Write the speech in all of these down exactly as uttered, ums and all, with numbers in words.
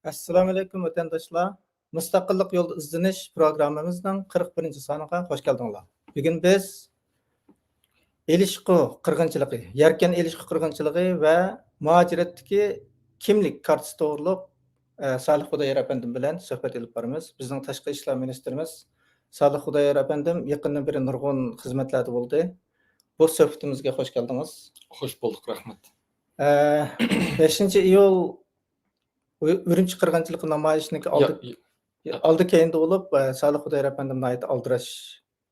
ئەسسالامۇئەلەيكۇم، ۋەتەنداشلار. مۇستەقىللىق يولىدا ئىزدىنىش پروگراممىمىزنىڭ قىرىق بىرىنچى سانىغا خوش كەلدىڭلار. بۈگۈن بىز ئېلىشقۇ قىرغىنچىلىقى، يەركەن ئېلىشقۇ قىرغىنچىلىقى ۋە مۇھاجىرەتتىكى كىملىك كارتىسى توغرۇلۇق، ئە، سالىھ خۇدايار ئەپەندىم بىلەن سۆھبەت ئېلىپ بارىمىز. بىزنىڭ تاشقى ئىشلار مىنىستىرىمىز سالىھ خۇدايار ئەپەندىم يېقىندىن بېرى نۇرغۇن خىزمەتلەردە بولدى. بۇ سۆھبىتىمىزگە خوش كەلدىڭىز. خوش بولدۇق، رەھمەت. ئە، بەشىنچى ئىيۇل ئۈ-، ئۈرۈمچى قىرغىنچىلىقى نامايىشىنىڭكى يا-، ئالدى، يا-، ئالدى كەينىدە بولۇپ، ئە، سالىھ خۇدايار ئەپەندىم ناھايىتى ئالدىراش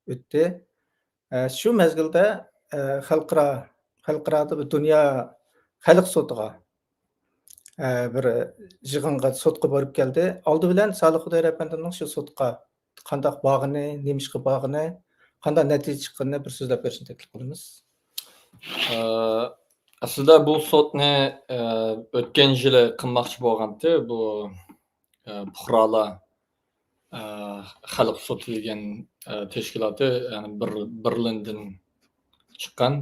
ئۆتتى. ئە، شۇ مەزگىلدە، ئە، خەلقئارا، خەلقئارادا بىر دۇنيا خەلق سوتىغا، ئە، بىر يىغىنغا، سوتقا بېرىپ كەلدى. ئالدى بىلەن سالىھ خۇدايار ئەپەندىمنىڭ شۇ سوتقا قانداق بارغىنى، نېمىشقا بارغىنى، قانداق نەتىجە چىققىنىنى بىر سۆزلەپ بېرىشنى تەكلىپ قىلىمىز. ئە، ئەسلىدە بۇ سوتنى، ئە، ئۆتكەن يىلى قىلماقچى بولغانتى. بۇ، ئە، پۇقرالار، ئە، خەلق سوتى دېگەن، ئە، تەشكىلاتى، يەنى بىر-، بېرلىندىن چىققان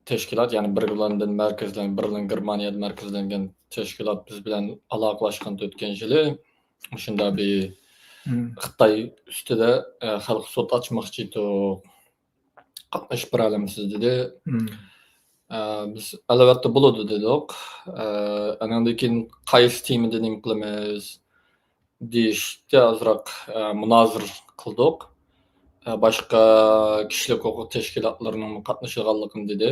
تەشكىلات، يەنى بېرلىندىن مەركەزلەن-، بېرلىن گېرمانىيەدە مەركەزلەنگەن تەشكىلات بىز بىلەن ئالاقىلەشكەن ئۆتكەن يىلى. مۇشۇنداق بىر مم. خىتاي ئۈستىدە، ئە، خەلق سوت ئاچماقچى ئىدۇق. قاتنىشىپ بېرەلەمسىز دېدى. مم. ئە، بىز ئەلۋەتتە بولىدۇ دېدۇق. ئە، ئانىڭدىن كېيىن قايسى تېمىدا نېمە قىلىمىز دېيىشتە ئازراق، ئە، مۇنازىرە قىلدۇق. ئە، باشقا كىشىلىك ھوقۇق تەشكىلاتلىرىنىڭمۇ قاتنىشىدىغانلىقىنى دېدى.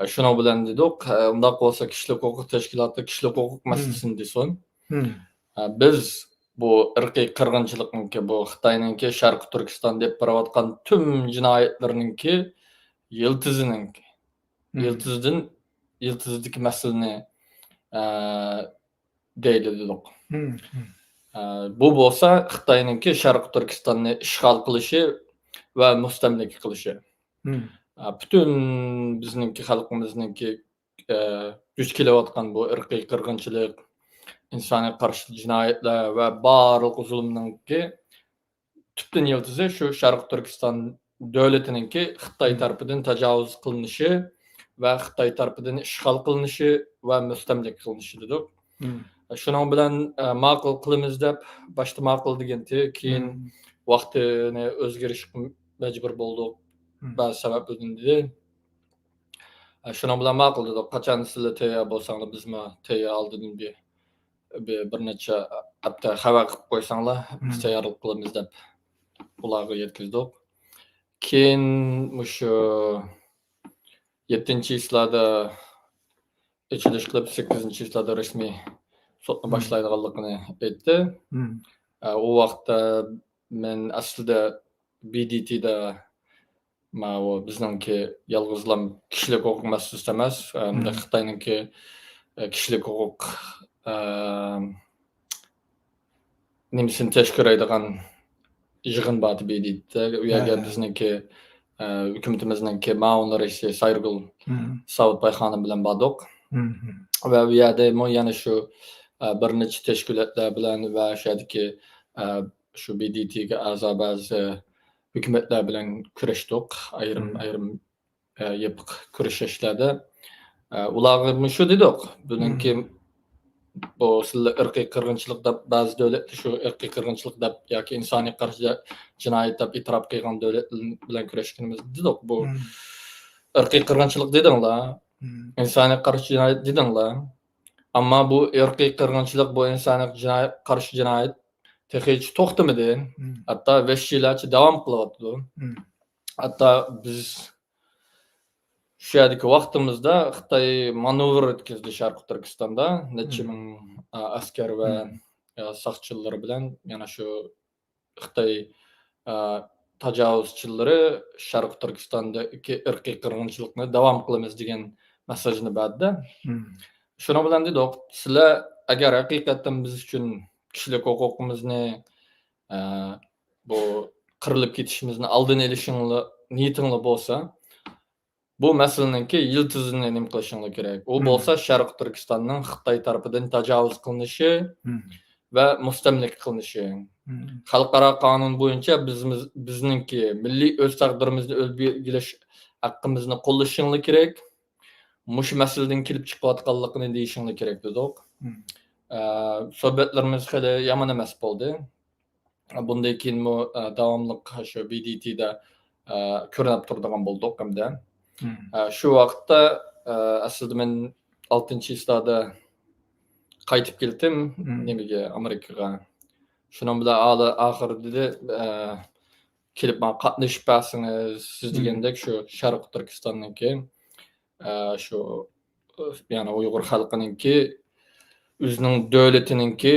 ئە، شۇنىڭ بىلەن دېدۇق، ئە، ئۇنداق بولسا كىشىلىك ھوقۇق تەشكىلاتى كىشىلىك ھوقۇق مم. مەسىلىسىنى دېسۇن. مم. ئە، بىز بۇ ئىرقىي قىرغىنچىلىقنىڭكى، بۇ خىتاينىڭكى شەرقىي تۈركىستان دەپ بېرىۋاتقان پۈتۈن جىنايەتلىرىنىڭكى يىلتىزىنىڭكى، مم. يىلتىزىدىن، يىلتىزىدىكى مەسىلىنى، ئە، دەيلى دېدۇق. مم، مم. ئە، بۇ بولسا خىتاينىڭكى شەرقىي تۈركىستاننى ئىشغال قىلىشى ۋە مۇستەملىكە قىلىشى. مم. ئە، پۈتۈن بىزنىڭكى خەلقىمىزنىڭكى، ئە، دۇچ كېلىۋاتقان بۇ ئىرقىي قىرغىنچىلىق، ئىنسانىيەتكە قارشى جىنايەتلەر ۋە بارلىق زۇلۇمنىڭكى تۈپتىن يىلتىزى شۇ شەرقىي تۈركىستان دۆلىتىنىڭكى خىتاي مم. تەرىپىدىن تاجاۋۇز قىلىنىشى ۋە خىتاي تەرىپىدىن ئىشغال قىلىنىشى ۋە مۇستەملىكە قىلىنىشى دېدۇق. مم. شۇنىڭ بىلەن، ئە، ماقۇل قىلىمىز دەپ، باشتا ماقۇل دېگەنتى، كېيىن مم. ۋاقتىنى ئۆزگىرىشكە مەجبۇر بولدۇق، مم. بەزى سەۋەبلەردىن دېدى. ئە، شۇنىڭ بىلەن ماقۇل دېدۇق. قاچان سىلەر تەييار بولساڭلار، بىزمۇ تەييار، ئالدىدىن بىر، بىر، بىر نەچچە ھەپتە خەۋەر قىلىپ قويساڭلار، بىز مم. تەييارلىق قىلىمىز دەپ ئۇلارغا يەتكۈزدۇق. كېيىن مۇشۇ يەتتىنچى چىسلادا ئېچىلىش قىلىپ، سەككىزىنچى چىسلادا رەسمىي سوتنى مم. باشلايدىغانلىقىنى ئېيتتى. مم. ئە، ئۇ ۋاقىتتا مەن ئەسلىدە بى دى تىدا ماۋۇ بىزنىڭكى يالغۇزلام كىشىلىك ھوقۇق مەسىلىسى ئەمەس، ئە، مم. خىتاينىڭكى، ئە، كىشىلىك ھوقۇق، ئە، نېمىسىنى تەشكىللەيدىغان يىغىن بار ئىدى بى دى تىدا. ئۇ يەرگە ھە، ھە. بىزنىڭكى، ئە، ھۆكۈمىتىمىزنىڭكى مۇئاۋىن رەئىسى سايرىگۈل مم. ساۋۇتباي خانىم بىلەن باردۇق. مم. ۋە ئۇ يەردىمۇ يەنە شۇ، ئە، بىر نەچچە تەشكىلاتلار بىلەن ۋە شۇ يەردىكى، ئە، شۇ بى دى تىگە ئەزا بەزى ھۆكۈمەتلەر بىلەن كۆرۈشتۇق. ئايرىم، مم. ئايرىم، ئە، يېپىق كۆرۈشۈشلەردە، ئە، ئۇلارغا مۇشۇ دېدۇق. بۇنىڭكى مم. بۇ سىلەر ئىرقىي قىرغىنچىلىق دەپ، بەزى دۆلەتتە شۇ ئىرقىي قىرغىنچىلىق دەپ ياكى ئىنسانىيەتكە قارشى جىنايەت دەپ ئېتىراپ قىلغان دۆلەت بىلەن كۆرۈشكىنىمىزدە دېدۇق. بۇ مم. ئىرقىي قىرغىنچىلىق دېدىڭلار، مم. ئىنسانىيەتكە قارشى جىنايەت دېدىڭلار. ئەمما بۇ ئىرقىي قىرغىنچىلىق، بۇ ئىنسانىيەتكە جىنايەت، قارشى جىنايەت تېخىچە توختىمىدى. مم. ھەتتا ۋەھشىيلەرچە داۋام قىلىۋاتىدۇ. مم. ھەتتا بىز شۇ يەردىكى ۋاقتىمىزدا خىتاي مانېۋىر ئۆتكۈزدى شەرقىي تۈركىستاندا. نەچچە مم. مىڭ، ئا، ئەسكەر ۋە، مم. ئا، ساقچىلىرى بىلەن يەنە شۇ خىتاي، ئا، تاجاۋۇزچىلىرى شەرقىي تۈركىستاندىكى ئىرقىي قىرغىنچىلىقنى داۋام قىلىمىز دېگەن مېساژنى بەردى. مم. شۇنىڭ بىلەن دېدۇق، سىلەر ئەگەر ھەقىقەتەن بىز ئۈچۈن كىشىلىك ھوقۇقىمىزنى، ئە، بۇ قىرىلىپ كېتىشىمىزنى ئالدىنى ئېلىشىڭلار، نىيىتىڭلار بولسا، بۇ مەسىلىنىڭكى يىلتىزىنى نېمە قىلىشىڭلار كېرەك. ئۇ مم. بولسا شەرقىي تۈركىستاننىڭ خىتاي تەرىپىدىن تاجاۋۇز قىلىنىشى مم. ۋە مۇستەملىكە قىلىنىشى. مم. خەلقئارا قانۇن بويىچە بىزمىز-، بىزنىڭكى مىللىي ئۆز تەقدىرىمىزنى ئۆز بەلگىلەش ھەققىمىزنى قوللىشىڭلار كېرەك. مۇشۇ مەسىلىدىن كېلىپ چىقىۋاتقانلىقىنى دېيىشىڭلار كېرەك دېدۇق. مم. ئە، سۆھبەتلىرىمىز خېلى يامان ئەمەس بولدى. بۇندىن كېيىنمۇ، ئە، داۋاملىق شۇ بى دى تىدا، ئە، كۆرۈنۈپ تۇرىدىغان بولدۇق ھەمدە. مم. ئە، شۇ ۋاقىتتا، ئە، ئەسلىدە مەن ئالتىنچى چىسلادا قايتىپ كەلدىم، مم، نېمىگە، ئامېرىكىغا. شۇنىڭ بىلەن ئالە-، ئاخىرىدا، ئە، كېلىپ ماڭا قاتنىشىپ بەرسىڭىز، سىز، مم، دېگەندەك شۇ شەرقىي تۈركىستاننىڭكى، ئە، شۇ، يەنى ئۇيغۇر خەلقىنىڭكى ئۆزىنىڭ دۆلىتىنىڭكى،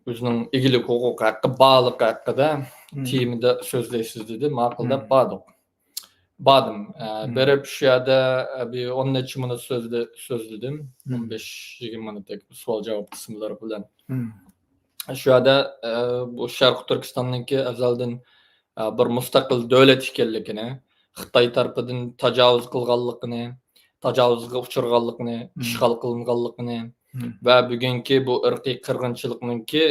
ئۆزىنىڭ ئىگىلىك ھوقۇقى ھەققى بارلىقى ھەققىدە، مم، تېمىدا سۆزلەيسىز دېدى. ماقۇل دەپ، مم، باردۇق. باردىم. ئە، مم، بېرىپ شۇ يەردە، ئە، بىر ئون نەچچە مىنۇت سۆزلە-، سۆزلىدىم. مم. ئون بەش يىگىرمە مىنۇتتەك سوئال-جاۋاب قىسىملىرى بىلەن. مم. شۇ يەردە، ئە، بۇ شەرقىي تۈركىستاننىڭكى ئەزەلدىن، ئە، بىر مۇستەقىل دۆلەت ئىكەنلىكىنى، خىتاي تەرىپىدىن تاجاۋۇز قىلغانلىقىنى، تاجاۋۇزغا ئۇچرىغانلىقىنى، مم، ئىشغال قىلىنغانلىقىنى، مم، ۋە بۈگۈنكى بۇ ئىرقىي قىرغىنچىلىقنىڭكى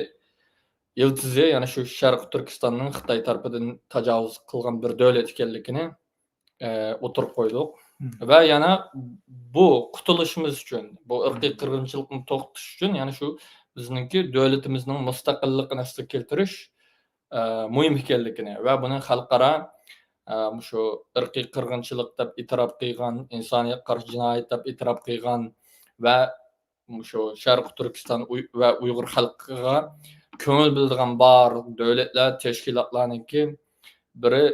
يىلتىزى، يەنى شۇ شەرقىي تۈركىستاننىڭ خىتاي تەرىپىدىن تاجاۋۇز قىلغان بىر دۆلەت ئىكەنلىكىنى، ئە، ئوتتۇرىغا قويدۇق. مم. ۋە يەنە بۇ قۇتۇلۇشىمىز ئۈچۈن، بۇ ئىرقىي، مم، قىرغىنچىلىقنى توختىتىش ئۈچۈن، يەنە شۇ بىزنىڭكى دۆلىتىمىزنىڭ مۇستەقىللىقىنى ئەسلىگە كەلتۈرۈش، ئە، مۇھىم ئىكەنلىكىنى ۋە بۇنى خەلقئارا، ئە، مۇشۇ ئىرقىي قىرغىنچىلىق دەپ ئېتىراپ قىلغان، ئىنسانىيەتكە قارشى جىنايەت دەپ ئېتىراپ قىلغان ۋە مۇشۇ شەرقىي تۈركىستان ئۇي-، ۋە ئۇيغۇر خەلقىگە كۆڭۈل بۆلىدىغان بار دۆلەتلەر، تەشكىلاتلارنىڭكى بىرى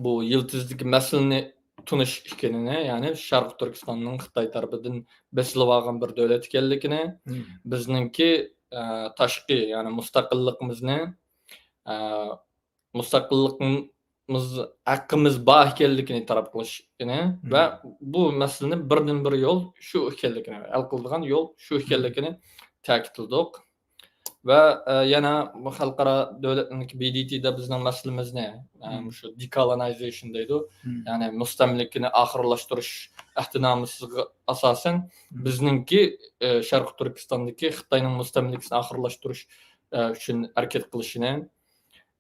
بۇ يىلتىزدىكى مەسىلىنى تونۇش ئىكەنلىكىنى، يەنى شەرقىي تۈركىستاننىڭ خىتاي تەرىپىدىن بېسىلىۋالغان بىر دۆلەت ئىكەنلىكىنى، مم، بىزنىڭكى، ئە، تاشقى، يەنى مۇستەقىللىقىمىزنى، ئە، مۇستەقىللىقىمىز، ھەققىمىز بار ئىكەنلىكىنى ئېتىراپ قىلىشىنى، مم، ۋە بۇ مەسىلىنى بىردىنبىر يول شۇ ئىكەنلىكىنى، ھەل قىلىدىغان يول شۇ، مم، ئىكەنلىكىنى تەكىتلىدۇق. ۋە، ئە، يەنە بۇ خەلقئارا دۆلەتلەرنىڭكى بى دى تىدا بىزنىڭ مەسىلىمىزنى، ئە، مم، مۇشۇ دېكولونايزېيشن دەيدۇ، مم، يەنى مۇستەملىكىنى ئاخىرلاشتۇرۇش ئەھدىنامىسىغا ئاساسەن، مم، بىزنىڭكى، ئە، شەرقىي تۈركىستاندىكى خىتاينىڭ مۇستەملىكىسىنى ئاخىرلاشتۇرۇش، ئە، ئۈچۈن ھەرىكەت قىلىشىنى،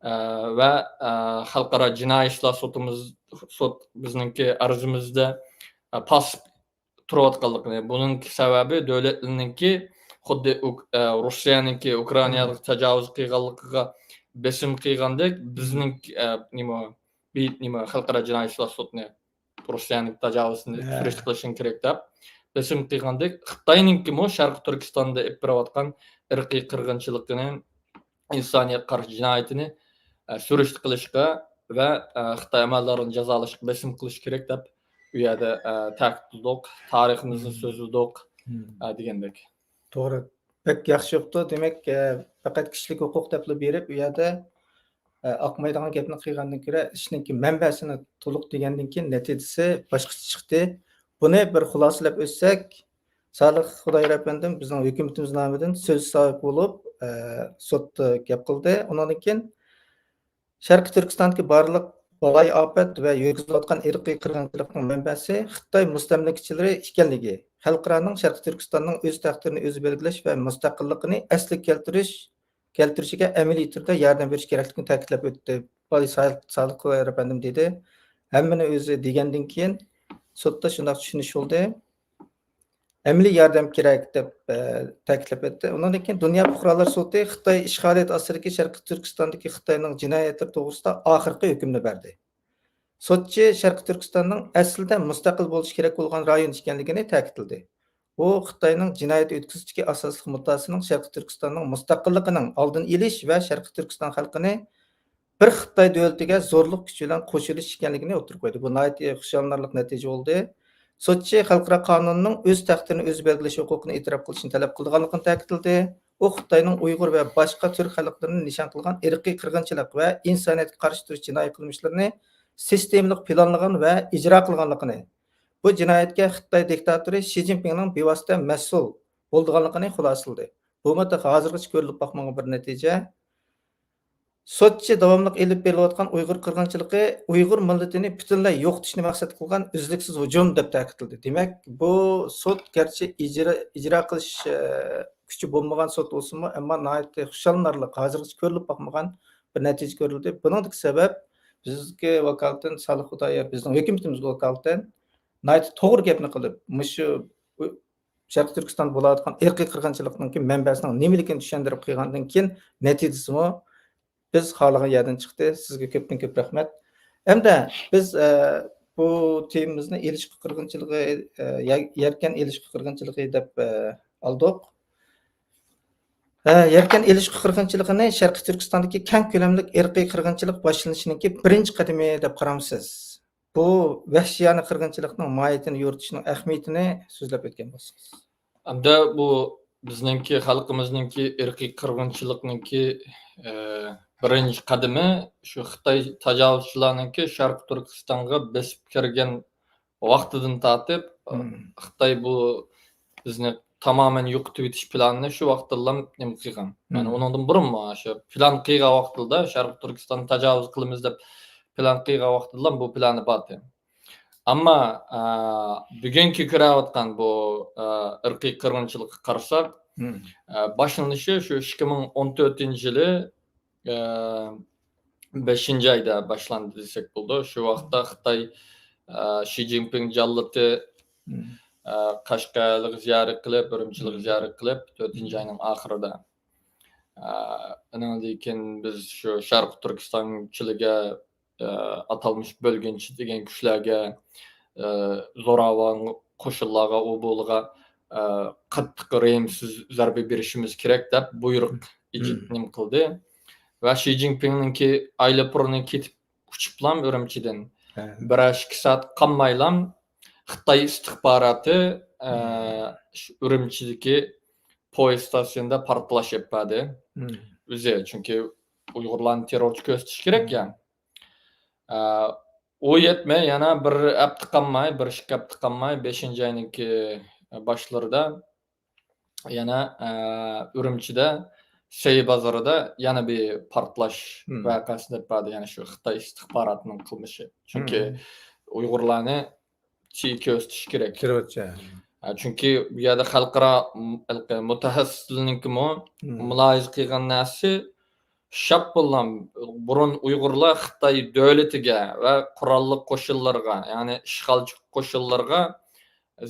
ئە، ۋە، ئە، خەلقئارا جىنايى ئىشلار سوتىمىز، سوت بىزنىڭكى ئەرزىمىزدە، ئە، پاسسىپ تۇرۇۋاتقانلىقىنى، بۇنىڭ سەۋەبى دۆلەتلەرنىڭكى خۇددى ئۇك-، ئە، روسىيەنىڭكى ئۇكرائىناغا، مم، تاجاۋۇز قىلغانلىقىغا بېسىم قىلغاندەك، مم، بىزنىڭ، ئە، نېمە، بى-، نېمە، خەلقئارا جىنايى ئىشلار سوتىنى، روسىيەنىڭ تاجاۋۇزىنى، ھە، سۈرۈشتە قىلىشىڭ كېرەك دەپ بېسىم قىلغاندەك، خىتاينىڭكىمۇ شەرقىي تۈركىستاندا ئېلىپ بېرىۋاتقان ئىرقىي قىرغىنچىلىقىنى، ئىنسانىيەتكە قارشى جىنايىتىنى، ئە، سۈرۈشتە قىلىشقا ۋە، ئە، خىتاي ئەمەلدارىنى جازالاشقا بېسىم قىلىش كېرەك دەپ ئۇ يەردە، ئە، تەكىتلىدۇق، تارىخىمىزنى، مم، سۆزلىدۇق، مم، ئە، دېگەندەك. توغرا. بەك ياخشى بوپتۇ. دېمەك، ئە، پەقەت كىشىلىك ھوقۇق دەپلا بېرىپ، ئۇ يەردە، ئە، ئاقمايدىغان گەپنى قىلغاندىن كۆرە، ئىشنىڭكى مەنبەسىنى تولۇق دېگەندىن كېيىن نەتىجىسى باشقىچە چىقتى. بۇنى بىر خۇلاسىلەپ ئۆتسەك، سالىھ خۇدايار ئەپەندىم بىزنىڭ ھۆكۈمىتىمىز نامىدىن سۆز ساھىبى بولۇپ، ئە، سوتتا گەپ قىلدى. ئۇنىڭدىن كېيىن شەرقىي تۈركىستاندىكى بارلىق بالايىئاپەت ۋە يۈرگۈزۈلۈۋاتقان ئىرقىي قىرغىنچىلىقنىڭ مەنبەسى خىتاي مۇستەملىكىچىلىرى ئىكەنلىكى، خەلقئارانىڭ شەرقىي تۈركىستاننىڭ ئۆز تەقدىرىنى ئۆزى بەلگىلەش ۋە مۇستەقىللىقىنى ئەسلىگە كەلتۈرۈش، كەلتۈرۈشىگە ئەمەلىي تۈردە ياردەم بېرىش كېرەكلىكىنى تەكىتلەپ ئۆتتى. باي سا-، سادىق خۇدايار ئەپەندىم دېدى. ھەممىنى ئۆزى دېگەندىن كېيىن، سوتتا شۇنداق چۈشىنىش بولدى. ئەمەلىي ياردەم كېرەك دەپ، ئە، تەكىتلەپ ئۆتتى. ئۇنىڭدىن كېيىن دۇنيا پۇقرالار سوتى خىتاي ئىشغالىيەت ئاستىدىكى شەرقىي تۈركىستاندىكى خىتاينىڭ جىنايەتلىرى توغرىسىدا ئاخىرقى ھۆكۈمنى بەردى. سوتچى شەرقىي تۈركىستاننىڭ ئەسلىدە مۇستەقىل بولۇشى كېرەك بولغان رايون ئىكەنلىكىنى تەكىتلىدى. ئۇ خىتاينىڭ جىنايەت ئۆتكۈزۈشتىكى ئاساسلىق مۇددىئاسىنىڭ شەرقىي تۈركىستاننىڭ مۇستەقىللىقىنىڭ ئالدىنى ئېلىش ۋە شەرقىي تۈركىستان خەلقىنى بىر خىتاي دۆلىتىگە زورلۇق كۈچى بىلەن قوشۇلۇش ئىكەنلىكىنى ئوتتۇرىغا قويدى. بۇ ناھايىتى خۇشاللىنارلىق نەتىجە بولدى. سوتچى خەلقئارا قانۇننىڭ ئۆز تەقدىرىنى ئۆزى بەلگىلەش ھوقۇقىنى ئېتىراپ قىلىشنى تەلەپ قىلىدىغانلىقىنى تەكىتلىدى. ئۇ خىتاينىڭ ئۇيغۇر ۋە باشقا تۈرك خەلقلىرىنى نىشان قىلغان ئىرقىي قىرغىنچىلىق ۋە ئىنسانىيەتكە قارشى تۇرۇش جىنايى قىلمىشلىرىنى سىستېمىلىق پىلانلىغان ۋە ئىجرا قىلغانلىقىنى، بۇ جىنايەتكە خىتاي دىكتاتورى شى جىنپىڭنىڭ بىۋاسىتە مەسئۇل بولىدىغانلىقىنى خۇلاسىلىدى. بۇمۇ تېخى ھازىرغىچە كۆرۈلۈپ باقمىغان بىر نەتىجە. سوتچى داۋاملىق ئېلىپ بېرىلىۋاتقان ئۇيغۇر قىرغىنچىلىقى ئۇيغۇر مىللىتىنى پۈتۈنلەي يوقىتىشنى مەقسەت قىلغان ئۈزلۈكسىز ھۇجۇم دەپ تەكىتلىدى. دېمەك، بۇ سوت گەرچە ئىجرا، ئىجرا قىلىش، ئە، كۈچى بولمىغان سوت بولسىمۇ، ئەمما ناھايىتى خۇشاللىنارلىق، ھازىرغىچە كۆرۈلۈپ باقمىغان بىر نەتىجە كۆرۈلدى. بۇنىڭدىكى سەۋەب بىزگە ۋاكالىتەن سالىھ خۇدايار، بىزنىڭ ھۆكۈمىتىمىزگە ۋاكالىتەن ناھايىتى توغرا گەپنى قىلىپ، مۇشۇ شەرقىي تۈركىستاندا بولۇۋاتقان ئىرقىي قىرغىنچىلىقنىڭكى مەنبەسىنىڭ نېمىلىكىنى چۈشەندۈرۈپ قىلغاندىن كېيىن، نەتىجىسىمۇ بىز خالىغان يەردىن چىقتى. سىزگە كۆپتىن كۆپ رەھمەت. ئەمدى بىز، ئە، بۇ تېمىمىزنى ئېلىشقا قىرغىنچىلىقى، ئە، يە-، يەركەن ئېلىشقا قىرغىنچىلىقى دەپ، ئە، ئالدۇق. ئە، يەركەن ئېلىشقا قىرغىنچىلىقىنى شەرقىي تۈركىستاندىكى كەڭ كۆلەملىك ئىرقىي قىرغىنچىلىق باشلىنىشىنىڭكى بىرىنچى قەدىمى دەپ قارامسىز؟ بۇ ۋەھشىيانە قىرغىنچىلىقنىڭ ماھىيىتىنى يورۇتۇشنىڭ ئەھمىيىتىنى سۆزلەپ ئۆتكەن بولسىڭىز. ئەمدى بۇ بىزنىڭكى خەلقىمىزنىڭكى ئىرقىي قىرغىنچىلىقنىڭكى، ئە، بىرىنچى قەدىمى شۇ خىتاي تاجاۋۇزچىلارنىڭكى شەرقىي تۈركىستانغا بېسىپ كىرگەن ۋاقتىدىن تارتىپ، مم. خىتاي بۇ بىزنى تامامەن يوقىتىۋېتىش پىلانىنى شۇ ۋاقىتتىنلا نېمە قىلغان. يەنى مم. ئۇنىڭدىن بۇرۇنمۇ شۇ پىلان قىلغان ۋاقتىدا، شەرقىي تۈركىستاننى تاجاۋۇز قىلىمىز دەپ پىلان قىلغان ۋاقتىدىلا بۇ پىلانى بار ئىدى. ئەمما، ئە، بۈگۈنكى كۆرۈۋاتقان بۇ، ئە، ئىرقىي قىرغىنچىلىققا قارىساق، مم. ئە، باشلىنىشى شۇ ئىككى مىڭ ئون تۆتىنچى يىلى، ئە، بەشىنچى ئايدا باشلاندى دېسەك بولىدۇ. شۇ ۋاقىتتا خىتاي، ئە، شى جىنپىڭ جاللىتى، مم. ئە، قەشقەرلىك زىيارەت قىلىپ، ئۈرۈمچىلىك مم. زىيارەت قىلىپ، تۆتىنچى مم. ئاينىڭ ئاخىرىدا. ئە، ئۇنىڭدىن كېيىن بىز شۇ شەرقىي تۈركىستان كىشىلىرىگە، ئە، ئاتالمىش بۆلگۈنچى دېگەن كۈچلەرگە، ئە، زوراۋان قوشۇنلارغا، ئۇ بۇلارغا، ئە، قاتتىق رەھىمسىز زەربە بېرىشىمىز كېرەك دەپ بۇيرۇق مم. نېمە قىلدى. ۋە شى جىنپىڭنىڭكى ئايروپىلانى كېتىپ ئۇچۇپلام ئۈرۈمچىدىن ھە. بىر ئىككى سائەت قالمايلام خىتاي ئىستىخباراتى، ئە، مم. شۇ ئۈرۈمچىدىكى پويىز ئىستانسىيىسىدا پارتلاش ئېلىپ بەردى. مم. ئۆزى، چۈنكى ئۇيغۇرلارنى تېررورچى كۆرسىتىش كېرەك مم. يا. ئە، ئۇ يەتمەي، يەنە بىر ھەپتە قالماي، بىر ئىككى ھەپتە قالماي، بەشىنچى ئاينىڭكى باشلىرىدا يەنە، ئە، ئۈرۈمچىدە سەي بازىرىدا يەنە بىر پارتلاش مم. ۋەقەسى دەپ بەردى. يەنى شۇ خىتاي ئىستىخباراتىنىڭ قىلمىشى. چۈنكى مم. ئۇيغۇرلارنى چى كۆرسىتىش كېرەك. كىرىۋەتچە. ھە، چۈنكى بۇ يەردە خەلقئارا م-، ھېلىقى مۇتەخەسسىسلەرنىڭكىمۇ مم. مۇلاھىزە قىلغان نەرسىسى، شاپپىلام بۇرۇن ئۇيغۇرلار خىتاي دۆلىتىگە ۋە قوراللىق قوشۇنلىرىغا، يەنى ئىشغالچى قوشۇنلىرىغا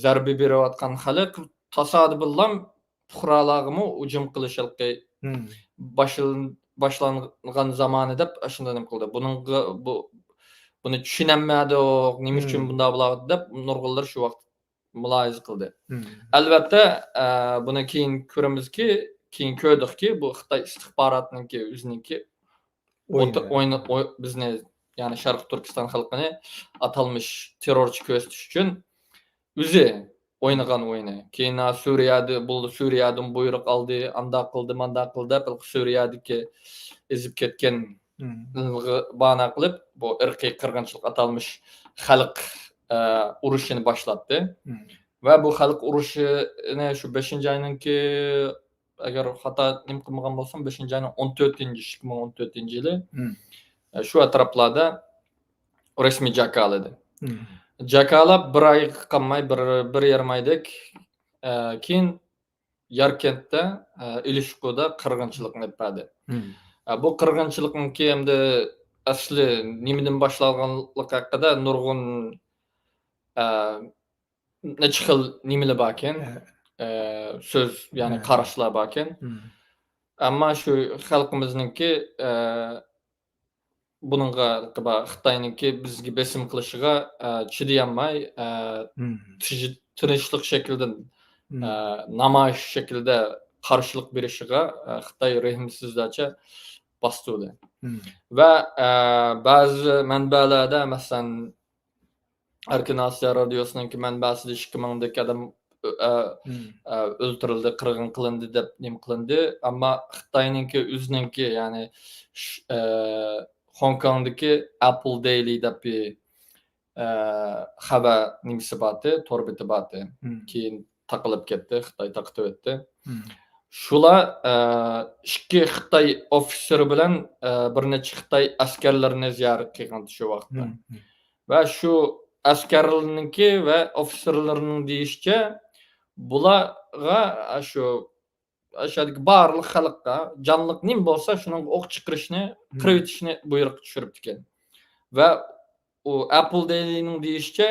زەربە بېرىۋاتقان خەلق تاسادىپىنلام پۇقرالارغىمۇ ھۇجۇم قىلىش ھېلىقى مم. باشلان-، باشلانغان زامانى دەپ ئاشۇنداق نېمە قىلدى. بۇنىڭغا، بۇ، بۇنى چۈشىنەلمەيدۇق، نېمە ئۈچۈن مم. بۇنداق بولۇۋاتىدۇ دەپ نۇرغۇنلار شۇ ۋاقىت مۇلاھىزە قىلدى. مم. ئەلۋەتتە، ئە، بۇنى كېيىن كۆرىمىزكى، كېيىن كۆردۇقكى، بۇ خىتاي ئىستىخباراتنىڭكى ئۆزىنىڭكى ئويۇنى. ئوت-، ئوينا-، ئوي-، بىزنى، يەنى شەرقىي تۈركىستان خەلقىنى ئاتالمىش تېررورچى كۆرسىتىش ئۈچۈن ئۆزى ئوينىغان ئويۇنى. كېيىن ھا سۈرىيەدە، بۇ سۈرىيەدىن بۇيرۇق ئالدى، ئانداق قىلدى، مانداق قىلدى دەپ، سۈرىيەدىكى ئېزىپ كەتكەن مم. بۇنىڭغا بانا قىلىپ، بۇ ئىرقىي قىرغىنچىلىق ئاتالمىش خەلق، ئە، ئۇرۇشىنى باشلاتتى. مم. ۋە بۇ خەلق ئۇرۇشىنى شۇ بەشىنچى ئاينىڭكى، ئەگەر خاتا نېمە قىلمىغان بولسام، بەشىنچى ئاينىڭ ئون تۆتىنچى، ئىككى مىڭ ئون تۆتىنچى يىلى، مم. ئە، شۇ ئەتراپلاردا رەسمىي جاكارلىدى. مم. جاكارلاپ بىر ئايغا قالماي، بىر، بىر يېرىم ئايدەك، ئە، كېيىن ياركەنتتە، ئە، ئېلىشقۇدا قىرغىنچىلىقنى ئېلىپ بەردى. مم. ئە، بۇ قىرغىنچىلىقنىڭكى ئەمدى ئەسلى نېمىدىن باشلانغانلىقى ھەققىدە نۇرغۇن، ئە، نەچچە خىل نېمىلەر باركەن، ئە. ئە، سۆز، يەنى ئە. قاراشلار باركەن. مم. ئەمما شۇ خەلقىمىزنىڭكى، ئە، بۇنىڭغا خىتاينىڭكى بىزگە بېسىم قىلىشىغا، ئە، چىدىيالماي، ئە، مم. تىج-، تىنچلىق شەكلىدىن، مم. ئە، نامايىش شەكلىدە قارشىلىق بېرىشىغا، ئە، خىتاي رەھىمسىزلەرچە باستۇردى. مم. ۋە، ئە، بەزى مەنبەلەردە، مەسىلەن، ئەركىن ئاسىيا رادىيوسىنىڭكى مەنبەسىدە ئىككى مىڭدەك ئادەم، ئە، مم. ئە، ئۆلتۈرۈلدى، قىرغىن قىلىندى دەپ نېمە قىلىندى. ئەمما خىتاينىڭكى ئۆزىنىڭكى، يەنى، ش-، ئە، خوڭكوڭدىكى ئەپل دېيلى دەپ بىر، ئە، خەۋەر نېمىسى بارتى، تور بېتى بارتى. مم. كېيىن تاقىلىپ كەتتى، خىتاي تاقىتىۋەتتى. مم. شۇلار، ئە، ئىككى خىتاي ئوفىتسېرى بىلەن، ئە، بىر نەچچە خىتاي ئەسكەرلىرىنى زىيارەت قىلغانتى شۇ ۋاقىتتا. مم. ۋە شۇ ئەسكەرلەرنىڭكى ۋە ئوفىتسېرلىرىنىڭ دېيىشىچە، بۇلارغا، ئاشۇ، ئاشۇ يەردىكى بارلىق خەلققە جانلىق نېمە بولسا، شۇنىڭغا ئوق چىقىرىشنى، مم. قىرىۋېتىشنى بۇيرۇق چۈشۈرۈپتىكەن. ۋە ئۇ ئەپل دېيلىنىڭ دېيىشىچە،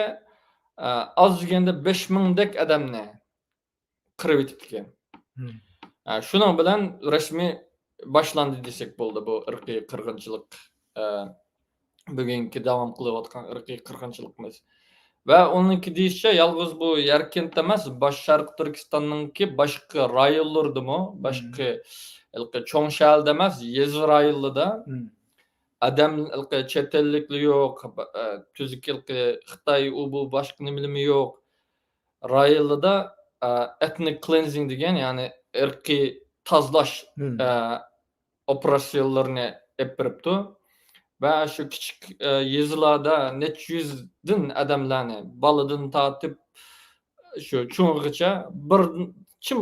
ئە، ئاز دېگەندە بەش مىڭدەك ئادەمنى قىرىۋېتىپتىكەن. ئە، شۇنىڭ بىلەن رەسمىي باشلاندى دېسەك بولىدۇ بۇ ئىرقىي قىرغىنچىلىق، ئە، بۈگۈنكى داۋام قىلىۋاتقان ئىرقىي قىرغىنچىلىقىمىز. ۋە ئۇنىڭكى دېيىشىچە، يالغۇز بۇ ياركەنت ئەمەس، باش شەرقىي تۈركىستاننىڭكى باشقا رايونلىرىدىمۇ، باشقا ھېلىقى چوڭ شەھەردە ئەمەس، يېزا رايونلىرىدا ئادەم ھېلىقى چەت ئەللىكلەر يوق، ئە، تۈزۈك ھېلىقى خىتاي، ئۇ بۇ باشقا نېمىلىمۇ يوق. رايونلىرىدا، ئە، ئېتنىك كلېنزىڭ دېگەن، يەنى ئىرقىي تازىلاش، ئە، ئوپېراتسىيىلىرىنى ئېلىپ بېرىپتۇ. ۋە شۇ كىچىك، ئە، يېزىلاردا نەچچە يۈزدىن ئادەملەرنى، بالىدىن تارتىپ شۇ چوڭىغىچە، بىر كىم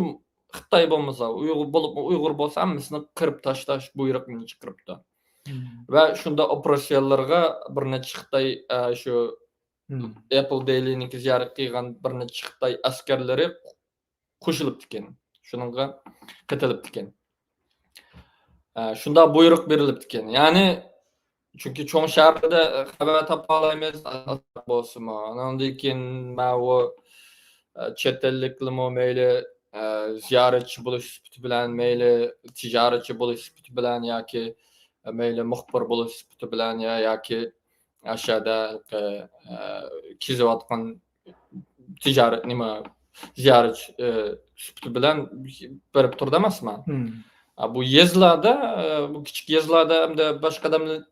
خىتاي بولمىسا، ئۇيغۇر بولۇپمۇ، ئۇيغۇر بولسا، ھەممىسىنى قىرىپ تاشلاش بۇيرۇقىنى چىقىرىپتۇ. ۋە شۇنداق ئوپېراتسىيىلارغا بىر نەچچە خىتاي، ئە، شۇ ئېپل دېيلىنىڭكى زىيارەت قىلغان بىر نەچچە خىتاي ئەسكەرلىرى قوشۇلۇپتىكەن. شۇنىڭغا قېتىلىپتىكەن. ئە، شۇنداق بۇيرۇق بېرىلىپتىكەن. يەنى، چۈنكى چوڭ شەھەردە خەۋەر تاپالايمىز، بولسىمۇ. ئاندىن كېيىن ماۋۇ، ئە، چەت ئەللىكلىمۇ مەيلى، ئە، زىيارەتچى بولۇش سۈپىتى بىلەن، مەيلى تىجارەتچى بولۇش سۈپىتى بىلەن ياكى مەيلى مۇخبىر بولۇش سۈپىتى بىلەن يا، ياكى ئاشۇ يەردە، ئە، كېزىۋاتقان تىجارەت، نېمە، زىيارەت، ئە، سۈپىتى بىلەن بېرىپ تۇرىدۇ ئەمەسمۇ؟ ئا، بۇ يېزىلاردا، ئە، بۇ كىچىك يېزىلاردا ھەمدە باشقا ئادەملەر،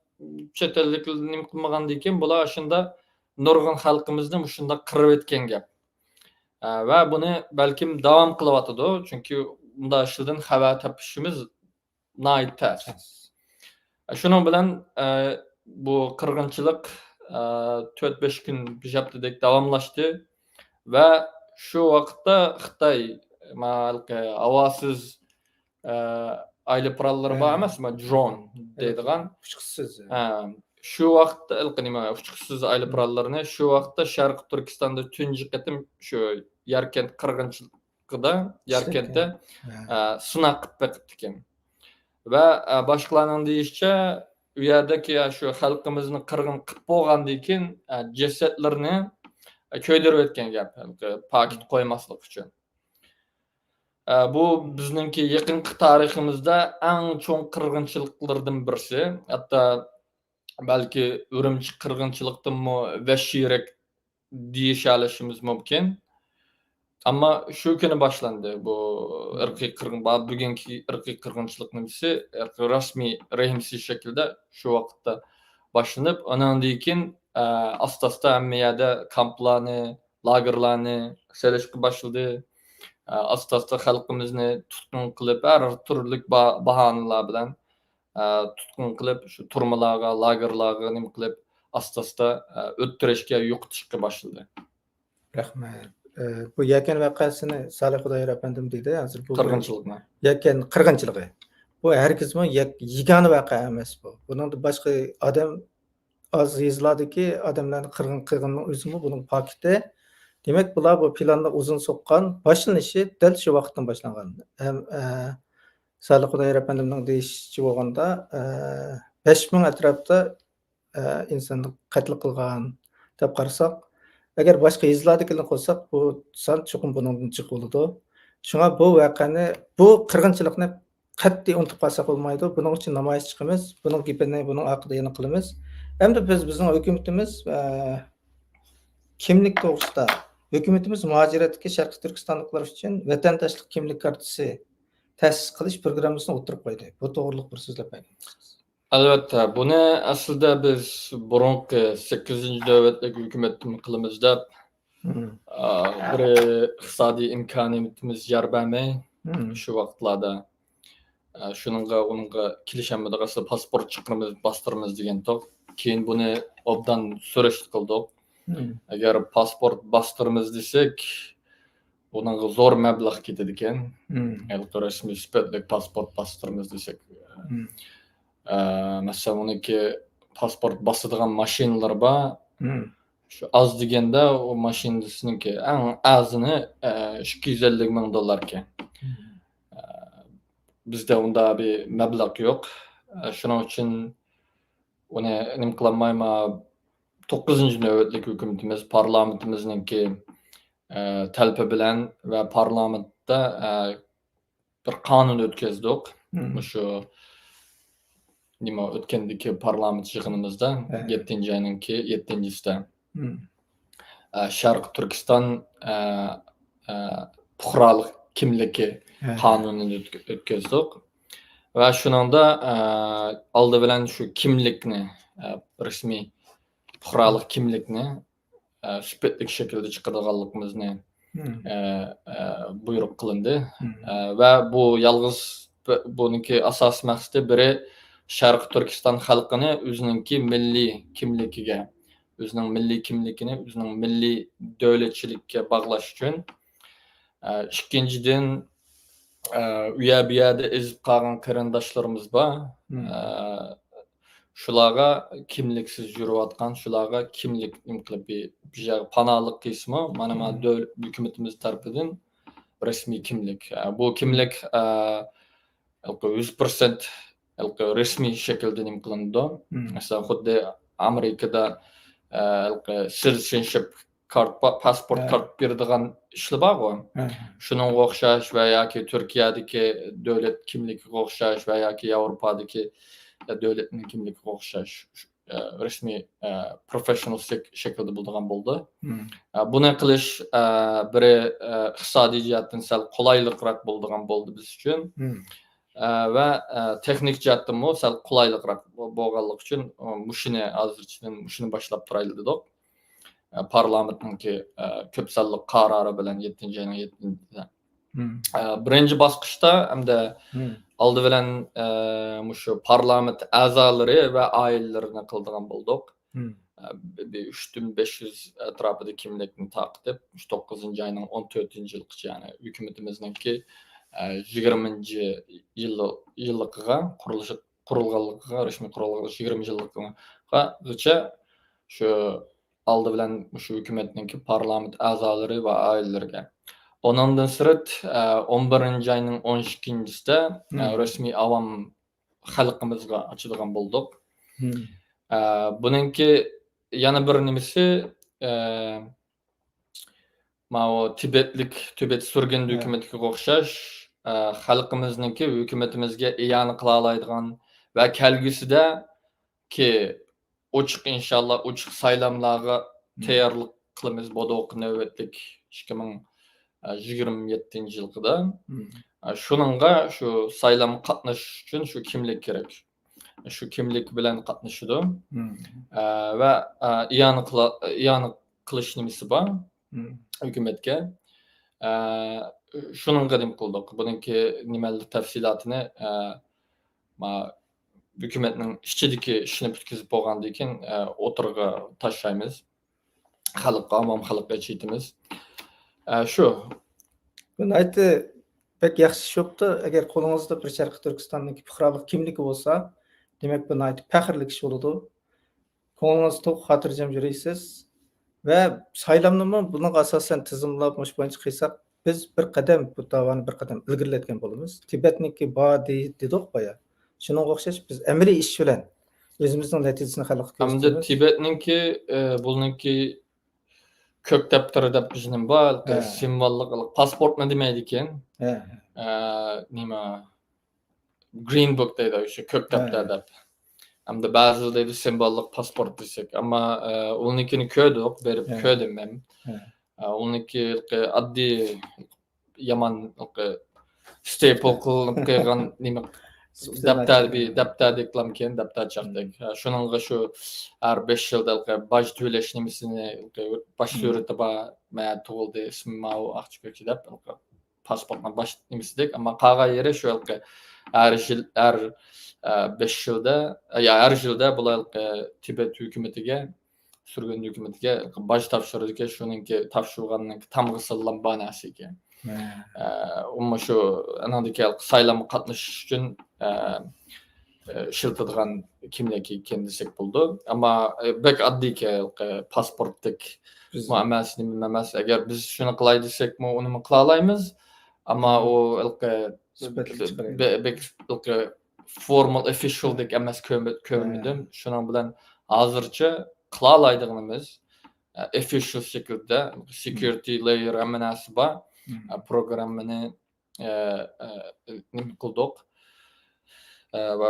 چەت ئەللىكلەر نېمە قىلمىغاندىن كېيىن، بۇلار ئاشۇنداق نۇرغۇن خەلقىمىزنى مۇشۇنداق قىرىۋەتكەن گەپ. ئە، ۋە بۇنى بەلكىم داۋام قىلىۋاتىدۇ، چۈنكى بۇنداق ئىشلاردىن خەۋەر تېپىشىمىز ناھايىتى تەس. تەس. شۇنىڭ بىلەن، ئە، بۇ قىرغىنچىلىق، ئە، تۆت بەش كۈن، بىر ھەپتىدەك داۋاملاشتى ۋە شۇ ۋاقىتتا خىتاي، ما، ھېلىقى ھاۋاسىز، ئە، ئايروپىلانلىرى بار ئەمەسمۇ، درون دەيدىغان. ئۇچقۇچسىز. ھە، شۇ ۋاقىتتا ھېلىقى نېمە، ئۇچقۇچسىز ئايروپىلانلىرىنى شۇ ۋاقىتتا شەرقىي تۈركىستاندا تۇنجى قېتىم شۇ ياركەنت قىرغىنچىلىقىدا، ياركەنتتە، ئە، سىناق قىلىپ بېقىپتىكەن. ۋە، ئە، باشقىلارنىڭ دېيىشىچە، ئۇ يەردىكى، ئە، شۇ خەلقىمىزنى قىرغىن قىلىپ بولغاندىن كېيىن، ئە، جەسەتلىرىنى، ئە، كۆيدۈرۈۋەتكەن گەپ، ھېلىقى پاكىت قويماسلىق ئۈچۈن. ئە، بۇ بىزنىڭكى يېقىنقى تارىخىمىزدا ئەڭ چوڭ قىرغىنچىلىقلىرىدىن بىرسى. ھەتتا بەلكى ئۈرۈمچى قىرغىنچىلىقتىنمۇ ۋەھشىيرەك دېيىشەلىشىمىز مۇمكىن. ئەمما شۇ كۈنى باشلاندى بۇ ئىرقىي قىرغىن-، بۇ بۈگۈنكى ئىرقىي قىرغىنچىلىق نېمىسى، ئىرقىي رەسمىي رەھىمسىز شەكىلدە شۇ ۋاقىتتا باشلىنىپ، ئۇنىڭدىن كېيىن، ئە، ئاستا-ئاستا ھەممە يەردە كامپلارنى، لاگېرلارنى سېلىشقا باشلىدى. ئە، ئاستا-ئاستا خەلقىمىزنى تۇتقۇن قىلىپ، ھەر تۈرلۈك با-، باھانىلەر بىلەن، ئە، تۇتقۇن قىلىپ، شۇ تۈرمىلەرگە، لاگېرلارغا نېمە قىلىپ، ئاستا-ئاستا، ئە، ئۆلتۈرۈشكە، يوقىتىشقا باشلىدى. رەھمەت. ئە، بۇ يەكەن ۋەقەسىنى سالىھ خۇدايار ئەپەندىم دېدى. ھازىر بۇ قىرغىنچىلىقنى. يەكەن قىرغىنچىلىقى. بۇ ھەرگىزمۇ يەك-، يېگانە ۋەقە ئەمەس بۇ. بۇنىڭدا باشقا ئادەم ئاز، يېزىلاردىكى ئادەملەرنى قىرغىن قىلغىنىنىڭ ئۆزىمۇ بۇنىڭ پاكىتى. دېمەك، بۇلار بۇ پىلاننى ئۇزۇن سوققان، باشلىنىشى دەل شۇ ۋاقىتتىن باشلانغان. ھەم، ئە، سالىھ خۇدايار ئەپەندىمنىڭ دېيىشىچە بولغاندا، ئە، بەش مىڭ ئەتراپىدا، ئە، ئىنساننى قەتل قىلغان دەپ قارىساق، ئەگەر باشقا يېزىلاردىكىلەرنى قوشساق، بۇ سان چوقۇم بۇنىڭدىن جىق بولىدۇ. شۇڭا بۇ ۋەقەنى، بۇ قىرغىنچىلىقنى قەتئىي ئۇنتۇپ قالساق بولمايدۇ. بۇنىڭ ئۈچۈن نامايىش چىقىمىز. بۇنىڭ گېپىنى بۇنىڭ ئارقىدا يەنە قىلىمىز. ئەمدى بىز، بىزنىڭ ھۆكۈمىتىمىز، ئە، كىملىك توغرىسىدا، ھۆكۈمىتىمىز مۇھاجىرەتتىكى شەرقىي تۈركىستانلىقلار ئۈچۈن ۋەتەنداشلىق كىملىك كارتىسى تەسىس قىلىش پروگراممىسىنى ئوتتۇرىغا قويدى. بۇ توغرىلىق بىر سۆزلەپ بەرگەن بولسىڭىز. ئەلۋەتتە، بۇنى ئەسلىدە بىز بۇرۇنقى سەككىزىنچى نۆۋەتلىك ھۆكۈمەتتىن قىلىمىز دەپ، ئا، بىر ئىقتىسادىي ئىمكانىيىتىمىز يار بەرمەي، شۇ ۋاقىتلاردا، ئا، شۇنىڭغا، ئۇنىڭغا كېلىشەلمىدۇق. ئەسلى پاسپورت چىقىرىمىز، باستۇرىمىز دېگەنتۇق. كېيىن بۇنى ئوبدان سۈرۈشتە قىلدۇق. ئەگەر پاسپورت باستۇرىمىز دېسەك، بۇنىڭغا زور مەبلەغ كېتىدىكەن. ھېلىقى رەسمىي سۈپەتلىك پاسپورت باستۇرىمىز دېسەك. ئە، مەسىلەن، ئۇنىڭكى پاسپورت باسىدىغان ماشىنىلىرى بار. شۇ ئاز دېگەندە ئۇ ماشىنىسىنىڭكى ئەڭ ئەرزىنى، ئە، ئىككى يۈز ئەللىك مىڭ دوللاركەن. ئە، بىزدە ئۇنداق بىر مەبلەغ يوق. ئە، شۇنىڭ ئۈچۈن ئۇنى نېمە قىلالمايما، توققۇزىنچى نۆۋەتلىك ھۆكۈمىتىمىز، پارلامېنتىمىزنىڭكى، ئە، تەلىپى بىلەن ۋە پارلامېنت ئە، بىر قانۇن ئۆتكۈزدۇق. مم. مۇشۇ نېمە ئۆتكەندىكى پارلامېنت يىغىنىمىزدا، ھە. يەتتىنچى ئاينىڭكى يەتتىنچىسىدە، مم. ئە، شەرقىي تۈركىستان، ئە، ئە، پۇقرالىق كىملىكى ھە. قانۇنىنى ئۆتك-، ئۆتكۈزدۇق. ۋە شۇنىڭدا، ئە، ئالدى بىلەن شۇ كىملىكنى، ئە، رەسمىي پۇقرالىق كىملىكنى، ئە، سۈپەتلىك شەكىلدە چىقىدىغانلىقىمىزنى، مم. ئە، ئە، بۇيرۇق قىلىندى. مم. ئە، ۋە بۇ يالغۇز ب-، بۇنىڭكى ئاساسىي مەقسىتى بىرى، شەرقىي تۈركىستان خەلقىنى ئۆزىنىڭكى مىللىي كىملىكىگە، ئۆزىنىڭ مىللىي كىملىكىنى، ئۆزىنىڭ مىللىي دۆلەتچىلىككە باغلاش ئۈچۈن. ئە، ئىككىنچىدىن، ئە، ئۇ يەر بۇ يەردە ئېزىپ قالغان قېرىنداشلىرىمىز بار. مم. ئە، شۇلارغا كىملىكسىز يۈرۈۋاتقان، شۇلارغا كىملىك نېمە قىلىپ بىر، بىر يەرگە پاناھلىق قىلسىمۇ، مانا، مانا مم. دۆل-، ھۆكۈمىتىمىز تەرىپىدىن رەسمىي كىملىك. ئە، بۇ كىملىك، ئە، ھېلىقى يۈز پىرسەنت ھېلىقى رەسمىي شەكىلدە نېمە قىلىنىدۇ. مم. مەسىلەن، خۇددى ئامېرىكىدا، ئە، ھېلىقى سىتىزېنشىپ كارت، پا-، پاسپورت ھە. كارت بېرىدىغان ئىشلار بارغۇ. ھە. شۇنىڭغا ئوخشاش ۋە ياكى تۈركىيەدىكى دۆلەت كىملىكىگە ئوخشاش ۋە ياكى ياۋروپادىكى دۆلەتنىڭ كىملىكىگە ئوخشاش، ئە، رەسمىي، ئە، پروفېششىنال شەك-، شەكىلدە بولىدىغان بولدى. مم. ئە، بۇنى قىلىش، ئە، بىرى، ئە، ئىقتىسادىي جەھەتتىن سەل قولايلىقراق بولىدىغان بولدى بىز ئۈچۈن. مم. ئە، ۋە، ئە، تېخنىك جەھەتتىنمۇ سەل قولايلىقراق بو-، بولغانلىقى ئۈچۈن، ئۇ، مۇشۇنى ھازىرچىدىن مۇشۇنى باشلاپ تۇرايلى دېدۇق. ئە، پارلامېنتنىڭكى، ئە، كۆپ سانلىق قارارى بىلەن يەتتىنچى ئاينىڭ يەتتىنچىسىدە. مم. ئە، بىرىنچى باسقۇچتا ھەمدە مم. ئالدى بىلەن، ئە، مۇشۇ پارلامېنت ئەزالىرى ۋە ئائىلىلىرىنى قىلىدىغان بولدۇق. مم. ئە، بىر، بىر ئۈچتىن بەش يۈز ئەتراپىدا كىملىكنى تارقىتىپ، مۇشۇ توققۇزىنچى ئاينىڭ ئون تۆتىنچى يىلىغىچە، يەنى ھۆكۈمىتىمىزنىڭكى، ئە، يىگىرمىنچى يىلى-، يىللىقىغا، قۇرۇلۇشى، قۇرۇلغانلىقىغا، رەسمىي قۇرۇلغانلىقىغا يىگىرمە يىللىقىغىچە شۇ ئالدى بىلەن مۇشۇ ھۆكۈمەتنىڭكى پارلامېنت ئەزالىرى ۋە ئائىلىلىرىگە. ئۇنىڭدىن سىرت، ئە، ئون بىرىنچى ئاينىڭ ئون ئىككىنچىسىدە، ئە، مم. رەسمىي ئاۋام خەلقىمىزغا ئاچىدىغان بولدۇق. مم. ئە، بۇنىڭكى يەنە بىر نېمىسى، ئە، ماۋۇ تىبەتلىك، تىبەت سۈرگۈن ھە. ھۆكۈمىتىگە ئوخشاش، ئە، خەلقىمىزنىڭكى ھۆكۈمىتىمىزگە ئىئانە قىلالايدىغان ۋە كەلگۈسىدە كى ئوچۇق، ئىنشاللا، ئوچۇق سايلاملارغا مم. تەييارلىق قىلىمىز، بولدۇق نۆۋەتلىك ئىككى مىڭ يىگىرمە يەتتىنچى يىلقىدا. مم. ئە، شۇنىڭغا شۇ سايلامغا قاتنىشىش ئۈچۈن شۇ كىملىك كېرەك. شۇ كىملىك بىلەن قاتنىشىدۇ. مم. ئە، ۋە، ئە، ئىئانە قىلا-، ئىئانە قىلىش نېمىسى بار مم. ھۆكۈمەتكە. ئە، شۇنىڭغا نېمە قىلدۇق. بۇنىڭكى نېمە تەپسىلاتىنى، ئە، ما-، ھۆكۈمەتنىڭ ئىچىدىكى ئىشىنى پۈتكۈزۈپ بولغاندىن كېيىن، ئە، ئوتتۇرىغا تاشلايمىز. خەلققە، ئاۋام خەلققە ئېچىۋېتىمىز. ئە، شۇ. بۇ ناھايىتى بەك ياخشى ئىش بوپتۇ. ئەگەر قولىڭىزدا بىر شەرقىي تۈركىستاننىڭ پۇقرالىق كىملىكى بولسا، دېمەك، بۇ ناھايىتى پەخىرلىك ئىش بولىدۇ. كۆڭلىڭىز توق، خاتىرجەم يۈرىسىز. ۋە سايلامنىمۇ بۇنىڭغا ئاساسەن تىزىملاپ، مۇشۇ بويىچە قىلساق، بىز بىر قەدەم، بۇ داۋانى بىر قەدەم ئىلگىرىلەتكەن بولىمىز. تىبەتنىڭكى بار دېدۇق بايا. شۇنىڭغا ئوخشاش بىز ئەمەلىي ئىش بىلەن ئۆزىمىزنىڭ نەتىجىسىنى خەلققە ئەمدى كۆرسىتىمىز. تىبەتنىڭكى، ئە، بۇنىڭكى كۆك دەپتىرى دەپ بىزنىڭ بار، ھە. سىمۋوللۇق پاسپورتنى دېمەيدىكەن. ھە. ئە، نېمە، گرىن بۇك دەيدۇ، شۇ كۆك ھە. دەپتەر دەپ. ئەمدى بەزىلەر دەيدۇ سىمۋوللۇق پاسپورت دېسەك. ئەمما، ئە، ئۇنىڭكىنى كۆردۇق، بېرىپ ھە. كۆردۈم مەن. ھە. ئە، ئۇنىڭكى ئاددىي يامان ستېپل قىلىنىپ قويغان نېمە، دەپتەر، دەپتەردەكلامكەن، دەپتەرچاقتەك. مم. شۇنىڭغا شۇ ھەر بەش يىلدا باج تۆلەش نېمىسىنى، باش مم. سۈرىتى بار، مەن تۇغۇلدى، ئىسمىم ماۋۇ ئاقچى كۆكچى دەپ، پاسپورتنىڭ باش نېمىسىدەك، ئەمما قالغان يېرى شۇ ھەر يىل، ھەر، ئە، بەش يىلدا، يا ھەر يىلدا بۇلار تىبەت ھۆكۈمىتىگە سۈرگۈن ھۆكۈمىتىگە باج تاپشۇرىدىكەن، شۇنىڭكى تاپشۇرغاننىڭكى تامغىسى بار نەرسە ئىكەن. ھە. ئە، ئۇمۇ شۇ ئانىڭدىكى سايلامغا قاتنىشىش ئۈچۈن، ئە، ئە، ئىشلىتىدىغان كىملىك ئىكەن دېسەك بولىدۇ. ئەمما، ئە، بەك ئاددىيكەن، پاسپورتتەك بىز مۇ ئەمەس، نېمە ئەمەس. ئەگەر بىز شۇنى قىلاي دېسەكمۇ، ئۇنىمۇ قىلالايمىز. ئەمما مم. ئۇ ھېلىقى سۈپەتلىك بە-، چىقىرىدۇ. بە-، بەك ھېلىقى فورمال، ئوفىشىيالدەك ئەمەس كۆرمە-، كۆرمىدىم. ھە. شۇنىڭ بىلەن ھازىرچە قىلالايدىغىنىمىز، ئە، ئوفىشىيال شەكىلدە، سېكيۇرىتى لايېر، ھەممە نەرسە بار. ئە، پروگراممىنى، ئە، ئە، نېمە قىلدۇق. ئە، ۋە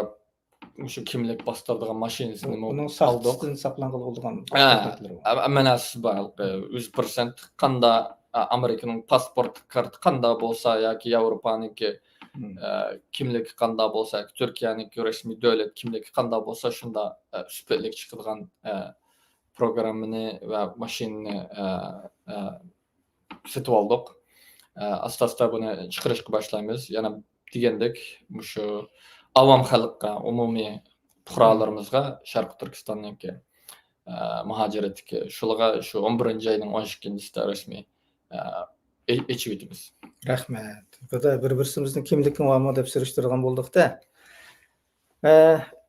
مۇشۇ كىملىك باستۇرىدىغان ماشىنىسىنىمۇ ئۇنىڭ ئالدۇق. ساختىسىدىن ساقلانغىلى بولىدىغان ھە، تەرەپلىرى بار. ھەممە نەرسىسى بار. يۈز پىرسەنت قاندا، ئامېرىكىنىڭ پاسپورت كارتى قاندا بولسا ياكى ياۋروپانىڭكى، مم. ئە، كىملىكى قاندا بولسا، تۈركىيەنىڭكى رەسمىي دۆلەت كىملىكى قاندا بولسا، شۇندا، ئە، سۈپەتلىك چىقىدىغان، ئە، پروگراممىنى ۋە ماشىنىنى، ئە، ئە، سېتىۋالدۇق. ئاستا-ئاستا بۇنى چىقىرىشقا باشلايمىز. يەنە دېگەندەك، مۇشۇ ئاۋام خەلققە، ئومۇمىي پۇقرالىرىمىزغا شەرقىي تۈركىستاننىڭكى، ئە، مۇھاجىرەتتىكى شۇلارغا شۇ ئون بىرىنچى ئاينىڭ ئون ئىككىنچىسىدە رەسمىي، ئە، ئېچىۋېتىمىز. رەھمەت. بىر-، بىر-، بىرسىمىزنىڭ كىملىكىڭ بارمۇ دەپ سۈرۈشتۈرىدىغان بولدۇق-تە. ئە،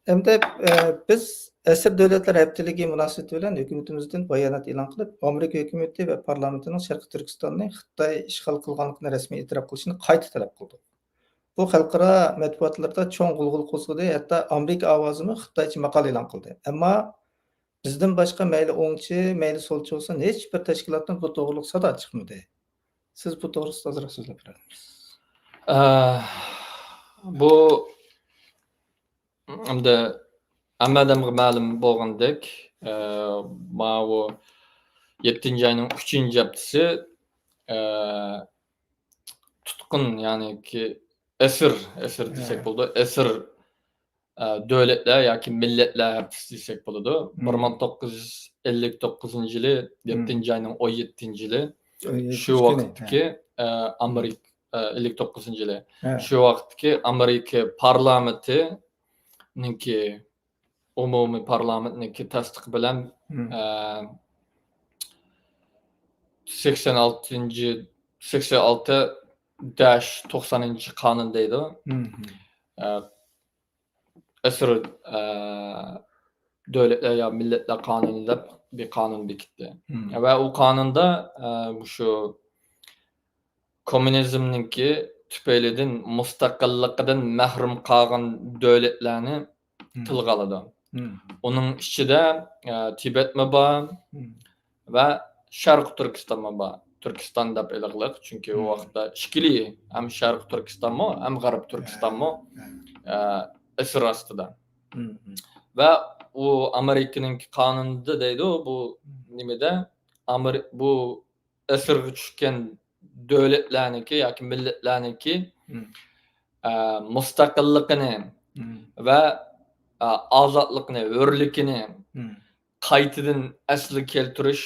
ئەمدى، ئە، بىز ئەسىر دۆلەتلەر ھەپتىلىكى مۇناسىۋىتى بىلەن ھۆكۈمىتىمىزدىن بايانات ئېلان قىلىپ، ئامېرىكا ھۆكۈمىتى ۋە پارلامېنتىنىڭ شەرقىي تۈركىستاننى خىتاي ئىشغال قىلغانلىقىنى رەسمىي ئېتىراپ قىلىشىنى قايتا تەلەپ قىلدۇق. بۇ خەلقئارا مەتبۇئاتلاردا چوڭ غۇلغۇلا قوزغىدى، ھەتتا ئامېرىكا ئاۋازىمۇ خىتايچە ماقالە ئېلان قىلدى. ئەمما بىزدىن باشقا مەيلى ئوڭچى، مەيلى سولچى بولسۇن، ھېچ بىر تەشكىلاتتىن بۇ توغرىلىق سادا چىقمىدى. سىز بۇ توغرىسىدا ئازراق سۆزلەپ بېرەلمىسىز؟ ئە، بۇ ئەمدى ھەممە ئادەمگە مەلۇم بولغاندەك، ئە، ماۋۇ يەتتىنچى ئاينىڭ ئۈچىنچى ھەپتىسى، ئە، تۇتقۇن، يەنىكى ئەسىر، ئەسىر دېسەك بولىدۇ، ئەسىر، ئە، دۆلەتلەر ياكى مىللەتلەر ھەپتىسى دېسەك بولىدۇ. بىر مىڭ توققۇز يۈز ئەللىك توققۇزىنچى يىلى، يەتتىنچى ئاينىڭ ئون يەتتىنچى يىلى، شۇ ۋاقىتتىكى، ئە، ئامېرىكا، ئە، ئەللىك توققۇزىنچى يىلى، شۇ ۋاقىتتىكى ئامېرىكا پارلامېنتىنىڭكى، ئومۇمىي پارلامېنتنىڭكى تەستىقى بىلەن، ئە، سەكسەن ئالتىنچى، سەكسەن ئالتە داش توقسانىنچى قانۇن دەيدۇ. ئە، ئەسىر، ئە، دۆلەتلەر يا مىللەتلەر قانۇنى دەپ بىر قانۇن بېكىتتى. ۋە ئۇ قانۇندا، ئە، مۇشۇ كوممۇنىزمنىڭكى تۈپەيلىدىن مۇستەقىللىقىدىن مەھرۇم قالغان دۆلەتلەرنى تىلغا ئالىدۇ. ئۇنىڭ ئىچىدە، ئە، تىبەتمۇ بار ۋە شەرقىي تۈركىستانمۇ بار. تۈركىستان دەپ ئېلىغلىق، چۈنكى ئۇ ۋاقىتتا ئىككىلى، ھەم شەرقىي تۈركىستانمۇ، ھەم غەربىي تۈركىستانمۇ، ئە، ئەسىر ئاستىدا. ۋە ئۇ ئامېرىكىنىڭكى قانۇنىدا دەيدۇ، بۇ نېمىدە، ئامېرى-، بۇ ئەسىرگە چۈشكەن دۆلەتلەرنىڭكى ياكى مىللەتلەرنىڭكى، ئە، مۇستەقىللىقىنى ۋە، ئە، ئازادلىقىنى، ھۆرلۈكىنى قايتىدىن ئەسلىگە كەلتۈرۈش،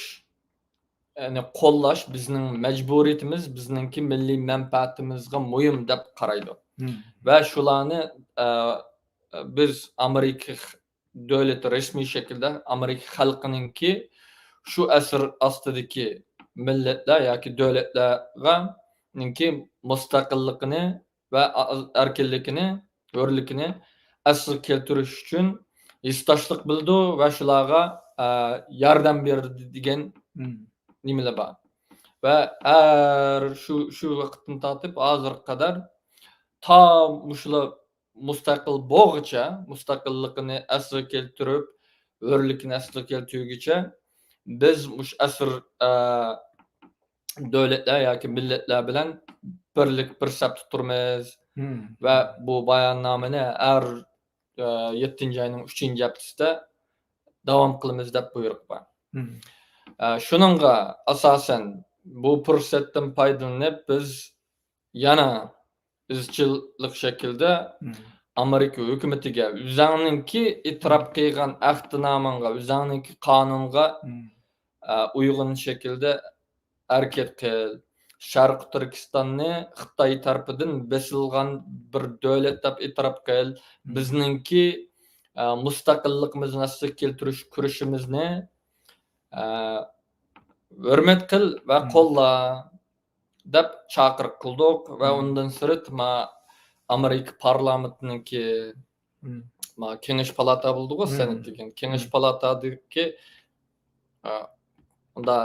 يەنى قوللاش بىزنىڭ مەجبۇرىيىتىمىز، بىزنىڭكى مىللىي مەنپەئەتىمىزگە مۇھىم دەپ قارايدۇ. ۋە شۇلارنى، ئە، بىز ئامېرىكا دۆلىتى رەسمىي شەكىلدە ئامېرىكا خەلقىنىڭكى شۇ ئەسىر ئاستىدىكى مىللەتلەر ياكى دۆلەتلەرنىڭكى مۇستەقىللىقىنى ۋە ئا-، ئەركىنلىكىنى، ھۆرلۈكىنى ئەسلىگە كەلتۈرۈش ئۈچۈن ھېسداشلىق بىلدۇرىدۇ ۋە شۇلارغا، ئە، ياردەم بېرىدۇ دېگەن نېمىلەر بار. ۋە ھەر شۇ، شۇ ۋاقىتتىن تارتىپ ھازىرغا قەدەر تا مۇشۇلار مۇستەقىل بولغۇچە، مۇستەقىللىقىنى ئەسلىگە كەلتۈرۈپ، ھۆرلۈكىنى ئەسلىگە كەلتۈرگۈچە، بىز مۇشۇ ئەسىر، ئە، دۆلەتلەر ياكى مىللەتلەر بىلەن بىرلىك، بىر سەپتە تۇرىمىز ۋە بۇ باياننامىنى ھەر، ئە، يەتتىنچى ئاينىڭ ئۈچىنچى ھەپتىسىدە داۋام قىلىمىز دەپ بۇيرۇق بار. ئە، شۇنىڭغا ئاساسەن، بۇ پۇرسەتتىن پايدىلىنىپ، بىز يەنە ئىزچىللىق شەكلىدە ئامېرىكا ھۆكۈمىتىگە ئۆزۈڭنىڭكى ئېتىراپ قىلغان ئەھدىناماڭغا، ئۆزۈڭنىڭكى قانۇنغا، ئە، ئۇيغۇن شەكىلدە ھەرىكەت قىل. شەرقىي تۈركىستاننى خىتاي تەرىپىدىن بېسىلغان بىر دۆلەت دەپ ئېتىراپ قىل. بىزنىڭكى، ئە، مۇستەقىللىقىمىزنى ئەسلىگە كەلتۈرۈش كۈرىشىمىزنى، ئە، ھۆرمەت قىل ۋە قوللا دەپ چاقىرىق قىلدۇق ۋە ئۇندىن سىرت، ما، ئامېرىكا پارلامېنتىنىڭكى، ما، كېڭەش پالاتا بولىدىغۇ، سېنات دېگەن. كېڭەش پالاتادىكى، ئە، ئۇندا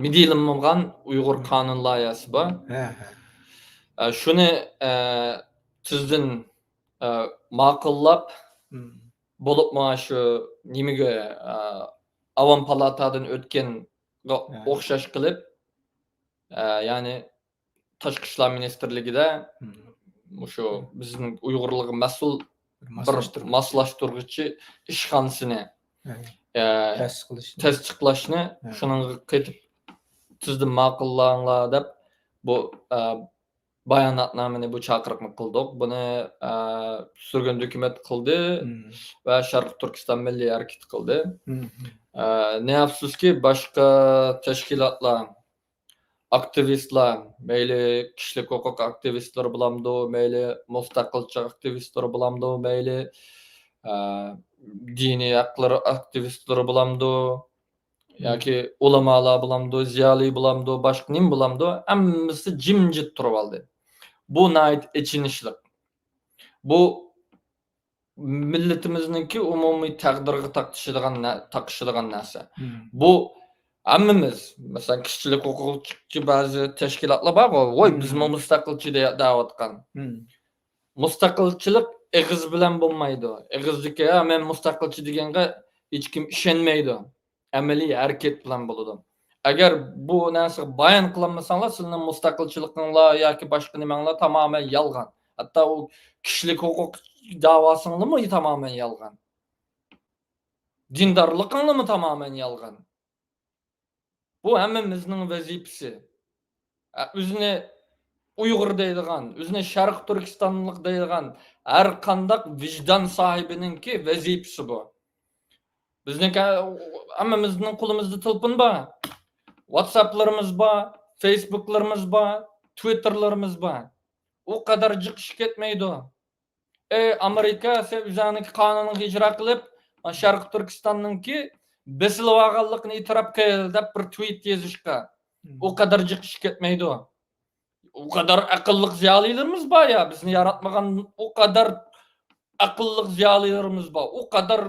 مىدىرلىنمىغان ئۇيغۇر قانۇن لايىھەسى بار. ئە، شۇنى، ئە، تېزدىن، ئە، ماقۇللاپ، بولۇپمۇ شۇ نېمىگە، ئە، ئاۋام پالاتادىن ئۆتكەنگە ئوخشاش قىلىپ، ئە، يەنى تاشقى ئىشلار مىنىستىرلىكىدە مۇشۇ بىزنىڭ ئۇيغۇرلارغا مەسئۇل بىر ماسلاشتۇرغۇچى ئىشخانىسىنى تەسىس قىلىشنى، شۇنىڭغا قېتىپ تۈزدە ماقۇللاڭلار دەپ بۇ باياناتنامىنى، بۇ چاقىرىقنى قىلدۇق. بۇنى سۈرگۈندە ھۆكۈمەت قىلدى ۋە شەرقىي تۈركىستان مىللىي ھەرىكىتى قىلدى. نە ئەپسۇسكى، باشقا تەشكىلاتلار، ئاكتىۋىستلار، مەيلى كىشىلىك ھوقۇق ئاكتىۋىستلىرى بولامدۇ، مەيلى مۇستەقىلچى ئاكتىۋىستلىرى بولامدۇ، مەيلى دىنىي ھەقلەر ئاكتىۋىستلىرى بولامدۇ، ياكى ئۇلامالار بولامدۇ، زىيالىي بولامدۇ، باشقا نېمە بولامدۇ، ھەممىسى جىمجىت تۇرۇۋالدى. بۇ ناھايىتى ئېچىنىشلىق. بۇ مىللىتىمىزنىڭكى ئومۇمىي تەقدىرىگە تاقىشىدىغان نە-، تاقىشىدىغان نەرسە. بۇ ھەممىمىز، مەسىلەن، كىشىلىك ھوقۇقچى بەزى تەشكىلاتلار بارغۇ، ۋوي، بىزمۇ مۇستەقىلچى دە-، دەۋاتقان. مۇستەقىلچىلىق ئېغىز بىلەن بولمايدۇ. ئېغىزدىكى، ھە، مەن مۇستەقىلچى دېگەنگە ھېچكىم ئىشەنمەيدۇ. ئەمەلىي ھەرىكەت بىلەن بولىدۇ. ئەگەر بۇ نەرسىگە بايان قىلالمىساڭلار، سىلىنىڭ مۇستەقىلچىلىقىڭلار ياكى باشقا نېمەڭلار تامامەن يالغان. ھەتتا ئۇ كىشىلىك ھوقۇق داۋاسىڭلارمۇ تامامەن يالغان. دىندارلىقىڭلارمۇ تامامەن يالغان. بۇ ھەممىمىزنىڭ ۋەزىپىسى. ئە، ئۆزىنى ئۇيغۇر دەيدىغان، ئۆزىنى شەرقىي تۈركىستانلىق دەيدىغان ھەر قانداق ۋىجدان ساھىبىنىڭكى ۋەزىپىسى بۇ. بىزنىڭكى ھەممىمىزنىڭ قولىمىزدا تېلېفون بار، ۋاتساپلىرىمىز بار، فېيسبۇكلىرىمىز بار، تۋىتتېرلىرىمىز بار. ئۇ قەدەر جىق ئىش كەتمەيدۇ. ئەي ئامېرىكا، سەن ئۆزۈڭنىڭكى قانۇنۇڭنى ئىجرا قىلىپ، شەرقىي تۈركىستاننىڭكى بېسىلىۋالغانلىقىنى ئېتىراپ قىل دەپ بىر تۋىت يېزىشقا ئۇ قەدەر جىق ئىش كەتمەيدۇ. ئۇ قەدەر ئەقىللىق زىيالىيلىرىمىز بار يا، بىزنى ياراتمىغان ئۇ قەدەر ئەقىللىق زىيالىيلىرىمىز بار، ئۇ قەدەر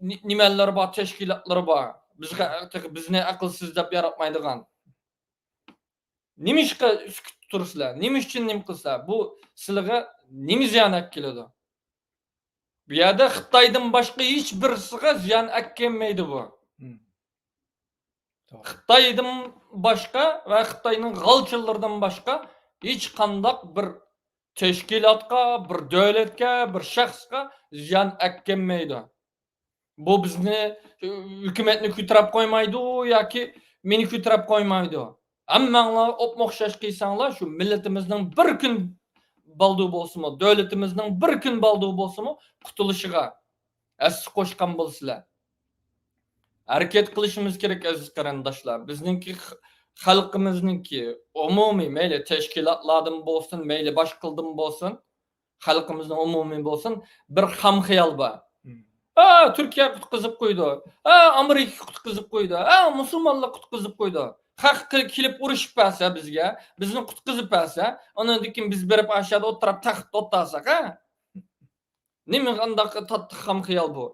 نى-، نېمەلەر بار، تەشكىلاتلىرى بار. بىزگە، بىزنى ئەقىلسىز دەپ ياراتمايدىغان. نېمىشقا سۈكۈتتە تۇرىسىلەر؟ نېمە ئۈچۈن نېمە قىلىسىلەر؟ بۇ سىلىگە نېمە زىيان ئەكىلىدۇ؟ بۇ يەردە خىتايدىن باشقا ھېچ بىرسىگە زىيان ئەكەلمەيدۇ بۇ. خىتايدىن باشقا ۋە خىتاينىڭ غالچىلىرىدىن باشقا ھېچقانداق بىر تەشكىلاتقا، بىر دۆلەتكە، بىر شەخسقە زىيان ئەكەلمەيدۇ. بۇ بىزنى، ھۆكۈمەتنى كۆتۈرۈپ قويمايدۇ ياكى مېنى كۆتۈرۈپ قويمايدۇ. ھەممەڭلار ئوپمۇ ئوخشاش قىلساڭلار، شۇ مىللىتىمىزنىڭ بىر كۈن بالدۇر بولسىمۇ، دۆلىتىمىزنىڭ بىر كۈن بالدۇر بولسىمۇ، قۇتۇلۇشىغا ھەسسە قوشقان بولىسىلەر. ھەرىكەت قىلىشىمىز كېرەك، ئەزىز قېرىنداشلار. بىزنىڭكى خ-، خەلقىمىزنىڭكى ئومۇمىي، مەيلى تەشكىلاتلاردىن بولسۇن، مەيلى باشقىلىدىن بولسۇن، خەلقىمىزنىڭ ئومۇمىي بولسۇن، بىر خام خىيال بار. ھا، تۈركىيە قۇتقۇزۇپ قويىدۇ. ھا، ئامېرىكا قۇتقۇزۇپ قويىدۇ. ھا، مۇسۇلمانلار قۇتقۇزۇپ قويىدۇ. خەق كېلىپ ئۇرۇشۇپ بەرسە بىزگە، بىزنى قۇتقۇزۇپ بەرسە، ئاندىن كېيىن بىز بېرىپ ئاشۇ يەردە ئولتۇرۇپ تەختتە ئولتۇرساق، ھە؟ نېمە قانداق تاتلىق خام خىيال بۇ؟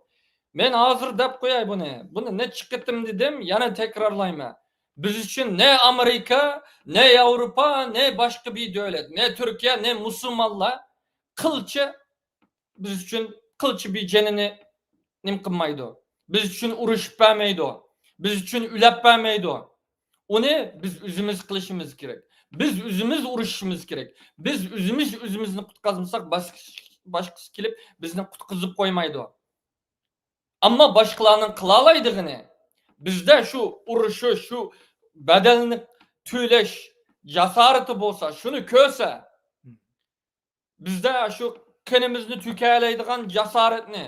مەن ھازىر دەپ قوياي بۇنى. بۇنى نەچچە قېتىم دېدىم، يەنە تەكرارلايمەن. بىز ئۈچۈن نە ئامېرىكا، نە ياۋروپا، نە باشقا بىر دۆلەت، نە تۈركىيە، نە مۇسۇلمانلار قىلچە بىز ئۈچۈن قىلچە بىر جېنىنى نېمە قىلمايدۇ. بىز ئۈچۈن ئۇرۇشۇپ بەرمەيدۇ. بىز ئۈچۈن ئۆلۈپ بەرمەيدۇ. ئۇنى بىز ئۆزىمىز قىلىشىمىز كېرەك. بىز ئۆزىمىز ئۇرۇشۇشىمىز كېرەك. بىز ئۆزىمىز ئۆزىمىزنى قۇتقازمىساق، باشقىسى، باشقىسى كېلىپ بىزنى قۇتقۇزۇپ قويمايدۇ. ئەمما باشقىلارنىڭ قىلالايدىغىنى، بىزدە شۇ ئۇرۇشۇش، شۇ بەدەلنى تۆلەش جاسارىتى بولسا، شۇنى كۆرسە، بىزدە شۇ قېنىمىزنى تۆكەلەيدىغان جاسارەتنى،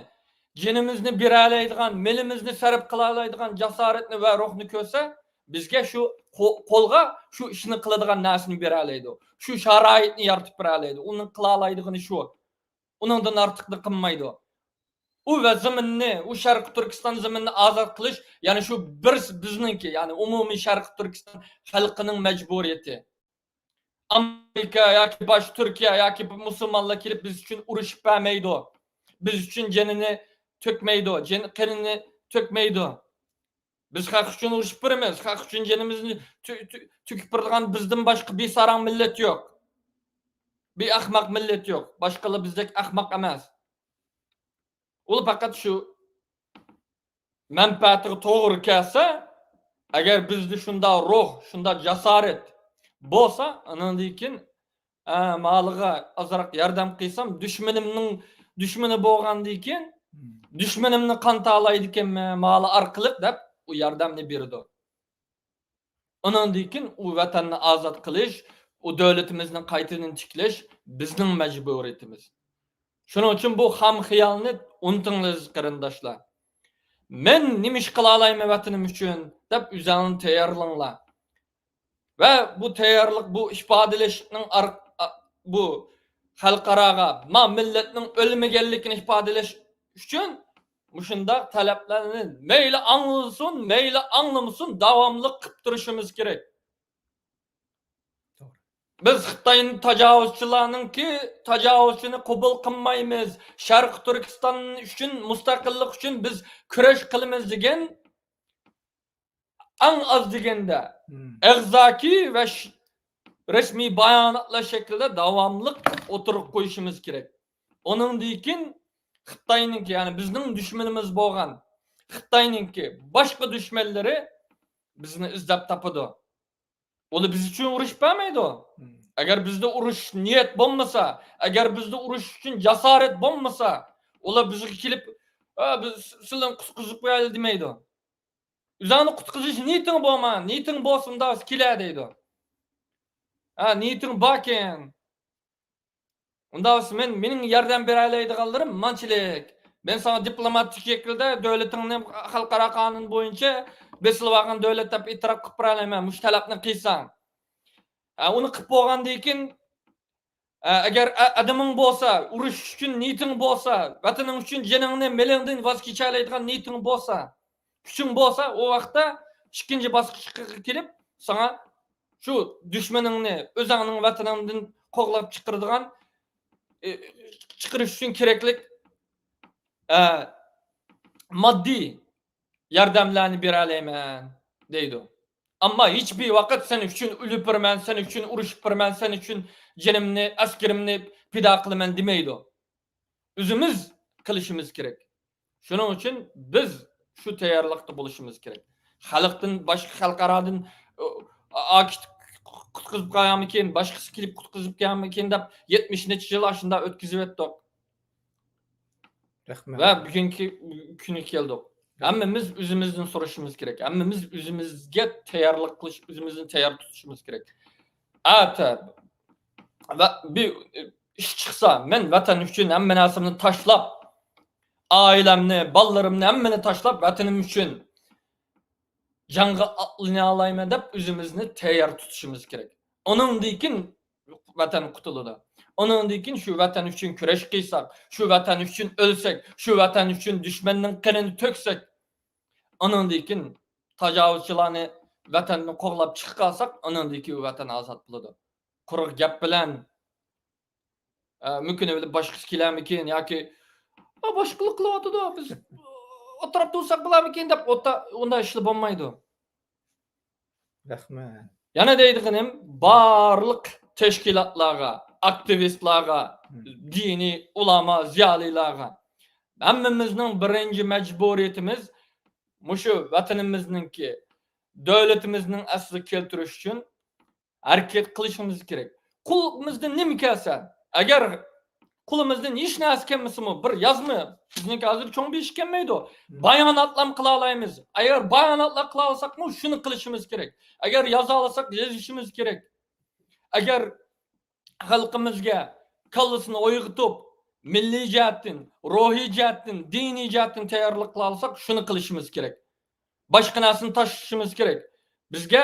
جېنىمىزنى بېرەلەيدىغان، مېلىمىزنى سەرپ قىلالايدىغان جاسارەتنى ۋە روھنى كۆرسە، بىزگە شۇ قو-، قولغا شۇ ئىشنى قىلىدىغان نەرسىنى بېرەلەيدۇ. شۇ شارائىتنى يارىتىپ بېرەلەيدۇ. ئۇنىڭ قىلالايدىغىنى شۇ. ئۇنىڭدىن ئارتۇقىنى قىلمايدۇ. ئۇ ۋە زېمىننى، ئۇ شەرقىي تۈركىستان زېمىنىنى ئازاد قىلىش، يەنى شۇ بىر بىزنىڭكى، يەنى ئومۇمىي شەرقىي تۈركىستان خەلقىنىڭ مەجبۇرىيىتى. ئامېرىكا ياكى باش تۈركىيە ياكى مۇسۇلمانلار كېلىپ بىز ئۈچۈن ئۇرۇشۇپ بەرمەيدۇ. بىز ئۈچۈن جېنىنى تۆكمەيدۇ، جېن-، قېنىنى تۆكمەيدۇ. بىز خەق ئۈچۈن ئۇرۇشۇپ بېرىمىز، خەق ئۈچۈن جېنىمىزنى تۆ-، تۆ-، تۆكۈپ بېرىدىغان بىزدىن باشقا بىساراڭ مىللەت يوق. بىر ئەخمەق مىللەت يوق. باشقىلار بىزدەك ئەخمەق ئەمەس. ئۇلار پەقەت شۇ مەنپەئەتىگە توغرا كەلسە، ئەگەر بىزدە شۇنداق روھ، شۇنداق جاسارەت، بولسا، ئاناندىن كېيىن، ئە، مالىغا ئازراق ياردەم قىلسام، دۈشمىنىمنىڭ دۈشمىنى بولغاندىن كېيىن، دۈشمىنىمنى قانىتالايدىكەنمەن، مالى ئارقىلىق دەپ، ئۇ ياردەمنى بېرىدۇ. ئۇنىڭدىن كېيىن ئۇ ۋەتەننى ئازاد قىلىش، ئۇ دۆلىتىمىزنى قايتىدىن تىكلەش بىزنىڭ مەجبۇرىيىتىمىز. شۇنىڭ ئۈچۈن بۇ خام خىيالنى ئۇنتۇڭ ئەزىز قېرىنداشلار. مەن نېمە ئىش قىلالايمەن ۋەتىنىم ئۈچۈن دەپ ئۆزۈڭلارنى تەييارلاڭلار. ۋە بۇ تەييارلىق، بۇ ئىپادىلەشنىڭ ئار-، ئا-، بۇ خەلقئاراغا ما مىللەتنىڭ ئۆلمىگەنلىكىنى ئىپادىلەش ئۈچۈن مۇشۇنداق تەلەپلەرنى مەيلى ئاڭلىسۇن، مەيلى ئاڭلىمىسۇن، داۋاملىق قىلىپ تۇرۇشىمىز كېرەك. بىز خىتاينى تاجاۋۇزچىلارنىڭكى تاجاۋۇزچىنى قوبۇل قىلمايمىز، شەرقىي تۈركىستان ئۈچۈن، مۇستەقىللىق ئۈچۈن بىز كۈرەش قىلىمىز دېگەن ئەڭ ئاز دېگەندە ئەغزاكى ۋە ش-، رەسمىي باياناتلار شەكلىدە داۋاملىق ئوتتۇرىغا قويۇشىمىز كېرەك. ئۇنىڭدىن كېيىن خىتاينىڭكى، يەنى بىزنىڭ دۈشمىنىمىز بولغان خىتاينىڭكى باشقا دۈشمەنلىرى بىزنى ئىزدەپ تاپىدۇ. ئۇلار بىز ئۈچۈن ئۇرۇشۇپ بەرمەيدۇ. ئەگەر بىزدە ئۇرۇش نىيەت بولمىسا، ئەگەر بىزدە ئۇرۇش ئۈچۈن جاسارەت بولمىسا، ئۇلار بىزگە كېلىپ، «ئا، بىز سىلەرنى قۇتقۇزۇپ قويايلى» دېمەيدۇ. ئۆزۈڭنى قۇتقۇزۇش نىيىتىڭ بولما، نىيىتىڭ بولسا ئۇنداق بولسا كېلە دەيدۇ. ھە، نىيىتىڭ باركەن. ئۇنداق بولسا مەن، مېنىڭ ياردەم بېرەلەيدىغانلىرىم مانچىلىك. مەن ساڭا دىپلوماتىك شەكىلدە دۆلىتىڭنى خەلقئارا قانۇن بويىچە بېسىلىۋالغان دۆلەت دەپ ئېتىراپ قىلىپ بېرەلەيمەن، مۇشۇ تەلەپنى قىلساڭ. ھە، ئۇنى قىلىپ بولغاندىن كېيىن، ئە، ئەگەر ئە-، ئادىمىڭ بولسا، ئۇرۇش ئۈچۈن نىيىتىڭ بولسا، ۋەتىنىڭ ئۈچۈن جېنىڭنى، مېلىڭدىن ۋاز كېچەلەيدىغان نىيىتىڭ بولسا، كۈچۈڭ بولسا، ئۇ ۋاقىتتا ئىككىنچى باسقۇچقا كېلىپ، ساڭا شۇ دۈشمىنىڭنى ئۆزۈڭنىڭ ۋەتىنىڭدىن قوغلاپ چىقىرىدىغان، ئى، چىقىرىش ئۈچۈن كېرەكلىك، ئە، ماددىي ياردەملەرنى بېرەلەيمەن دەيدۇ. ئەمما ھېچبىر ۋاقىت سەن ئۈچۈن ئۆلۈپ بېرىمەن، سەن ئۈچۈن ئۇرۇشۇپ بېرىمەن، سەن ئۈچۈن جېنىمنى، ئەسكىرىمنى پىدا قىلىمەن دېمەيدۇ. ئۆزىمىز قىلىشىمىز كېرەك. شۇنىڭ ئۈچۈن بىز شۇ تەييارلىقتا بولۇشىمىز كېرەك. خەلقتىن باشقا، خەلقئارادىن، ئا، ئاكىت قۇتقۇزۇپ قالامىكىن، باشقىسى كېلىپ قۇتقۇزۇپ قالامىكىن دەپ يەتمىش نەچچە يىل ئاشۇنداق ئۆتكۈزۈۋەتتۇق. رەھمەت. ۋە بۈگۈنكى كۈنگە كەلدۇق. ھەممىمىز ئۆزىمىزدىن سورىشىمىز كېرەك. ھەممىمىز ئۆزىمىزگە تەييارلىق قىلىش، ئۆزىمىزنى تەييار تۇتۇشىمىز كېرەك. ئەتە ۋە بىر ئىش چىقسا، مەن ۋەتەن ئۈچۈن ھەممە نەرسەمنى تاشلاپ، ئائىلەمنى، بالىلىرىمنى، ھەممىنى تاشلاپ، ۋەتىنىم ئۈچۈن جەڭگە ئاتلىنالايمەن دەپ ئۆزىمىزنى تەييار تۇتۇشىمىز كېرەك. ئۇنىڭدىن كېيىن ۋەتەن قۇتۇلىدۇ. ئۇنىڭدىن كېيىن شۇ ۋەتەن ئۈچۈن كۈرەش قىلساق، شۇ ۋەتەن ئۈچۈن ئۆلسەك، شۇ ۋەتەن ئۈچۈن دۈشمەننىڭ قېنىنى تۆكسەك، ئۇنىڭدىن كېيىن تاجاۋۇزچىلارنى ۋەتەندىن قوغلاپ چىقىپ قالساق، ئۇنىڭدىن كېيىن ئۇ ۋەتەن ئازاد بولىدۇ. قۇرۇق گەپ بىلەن، ئە، مۇمكىن ئۆيلەپ باشقىسى كېلەرمىكىن ياكى، «ئا، باشقىلار قىلىۋاتىدۇ، بىز ئەتراپتا تۇرساق بولارمىكىن» دەپ ئوتا-، ئۇنداق ئىشلار بولمايدۇ. رەھمەت. يەنە دەيدىغىنىم، بارلىق تەشكىلاتلارغا، ئاكتىۋىستلارغا، دىنىي ئۇلامە، زىيالىيلارغا، ھەممىمىزنىڭ بىرىنچى مەجبۇرىيىتىمىز مۇشۇ ۋەتىنىمىزنىڭكى، دۆلىتىمىزنىڭ ئەسلىگە كەلتۈرۈش ئۈچۈن ھەرىكەت قىلىشىمىز كېرەك. قولىمىزدىن نېمە كەلسە، ئەگەر قولىمىزدىن ھېچ نەرسە كەلمىسىمۇ، بىر يازما، بىزنىڭكى ھازىر چوڭ بىر ئىش كەلمەيدۇ. باياناتلام قىلالايمىز. ئەگەر باياناتلار قىلالىساقمۇ، شۇنى قىلىشىمىز كېرەك. ئەگەر يازالىساق، يېزىشىمىز كېرەك. ئەگەر خەلقىمىزگە كاللىسىنى ئويغىتىپ، مىللىي جەھەتتىن، روھىي جەھەتتىن، دىنىي جەھەتتىن تەييارلىق قىلالىساق، شۇنى قىلىشىمىز كېرەك. باشقا نەرسىنى تاشلىشىمىز كېرەك. بىزگە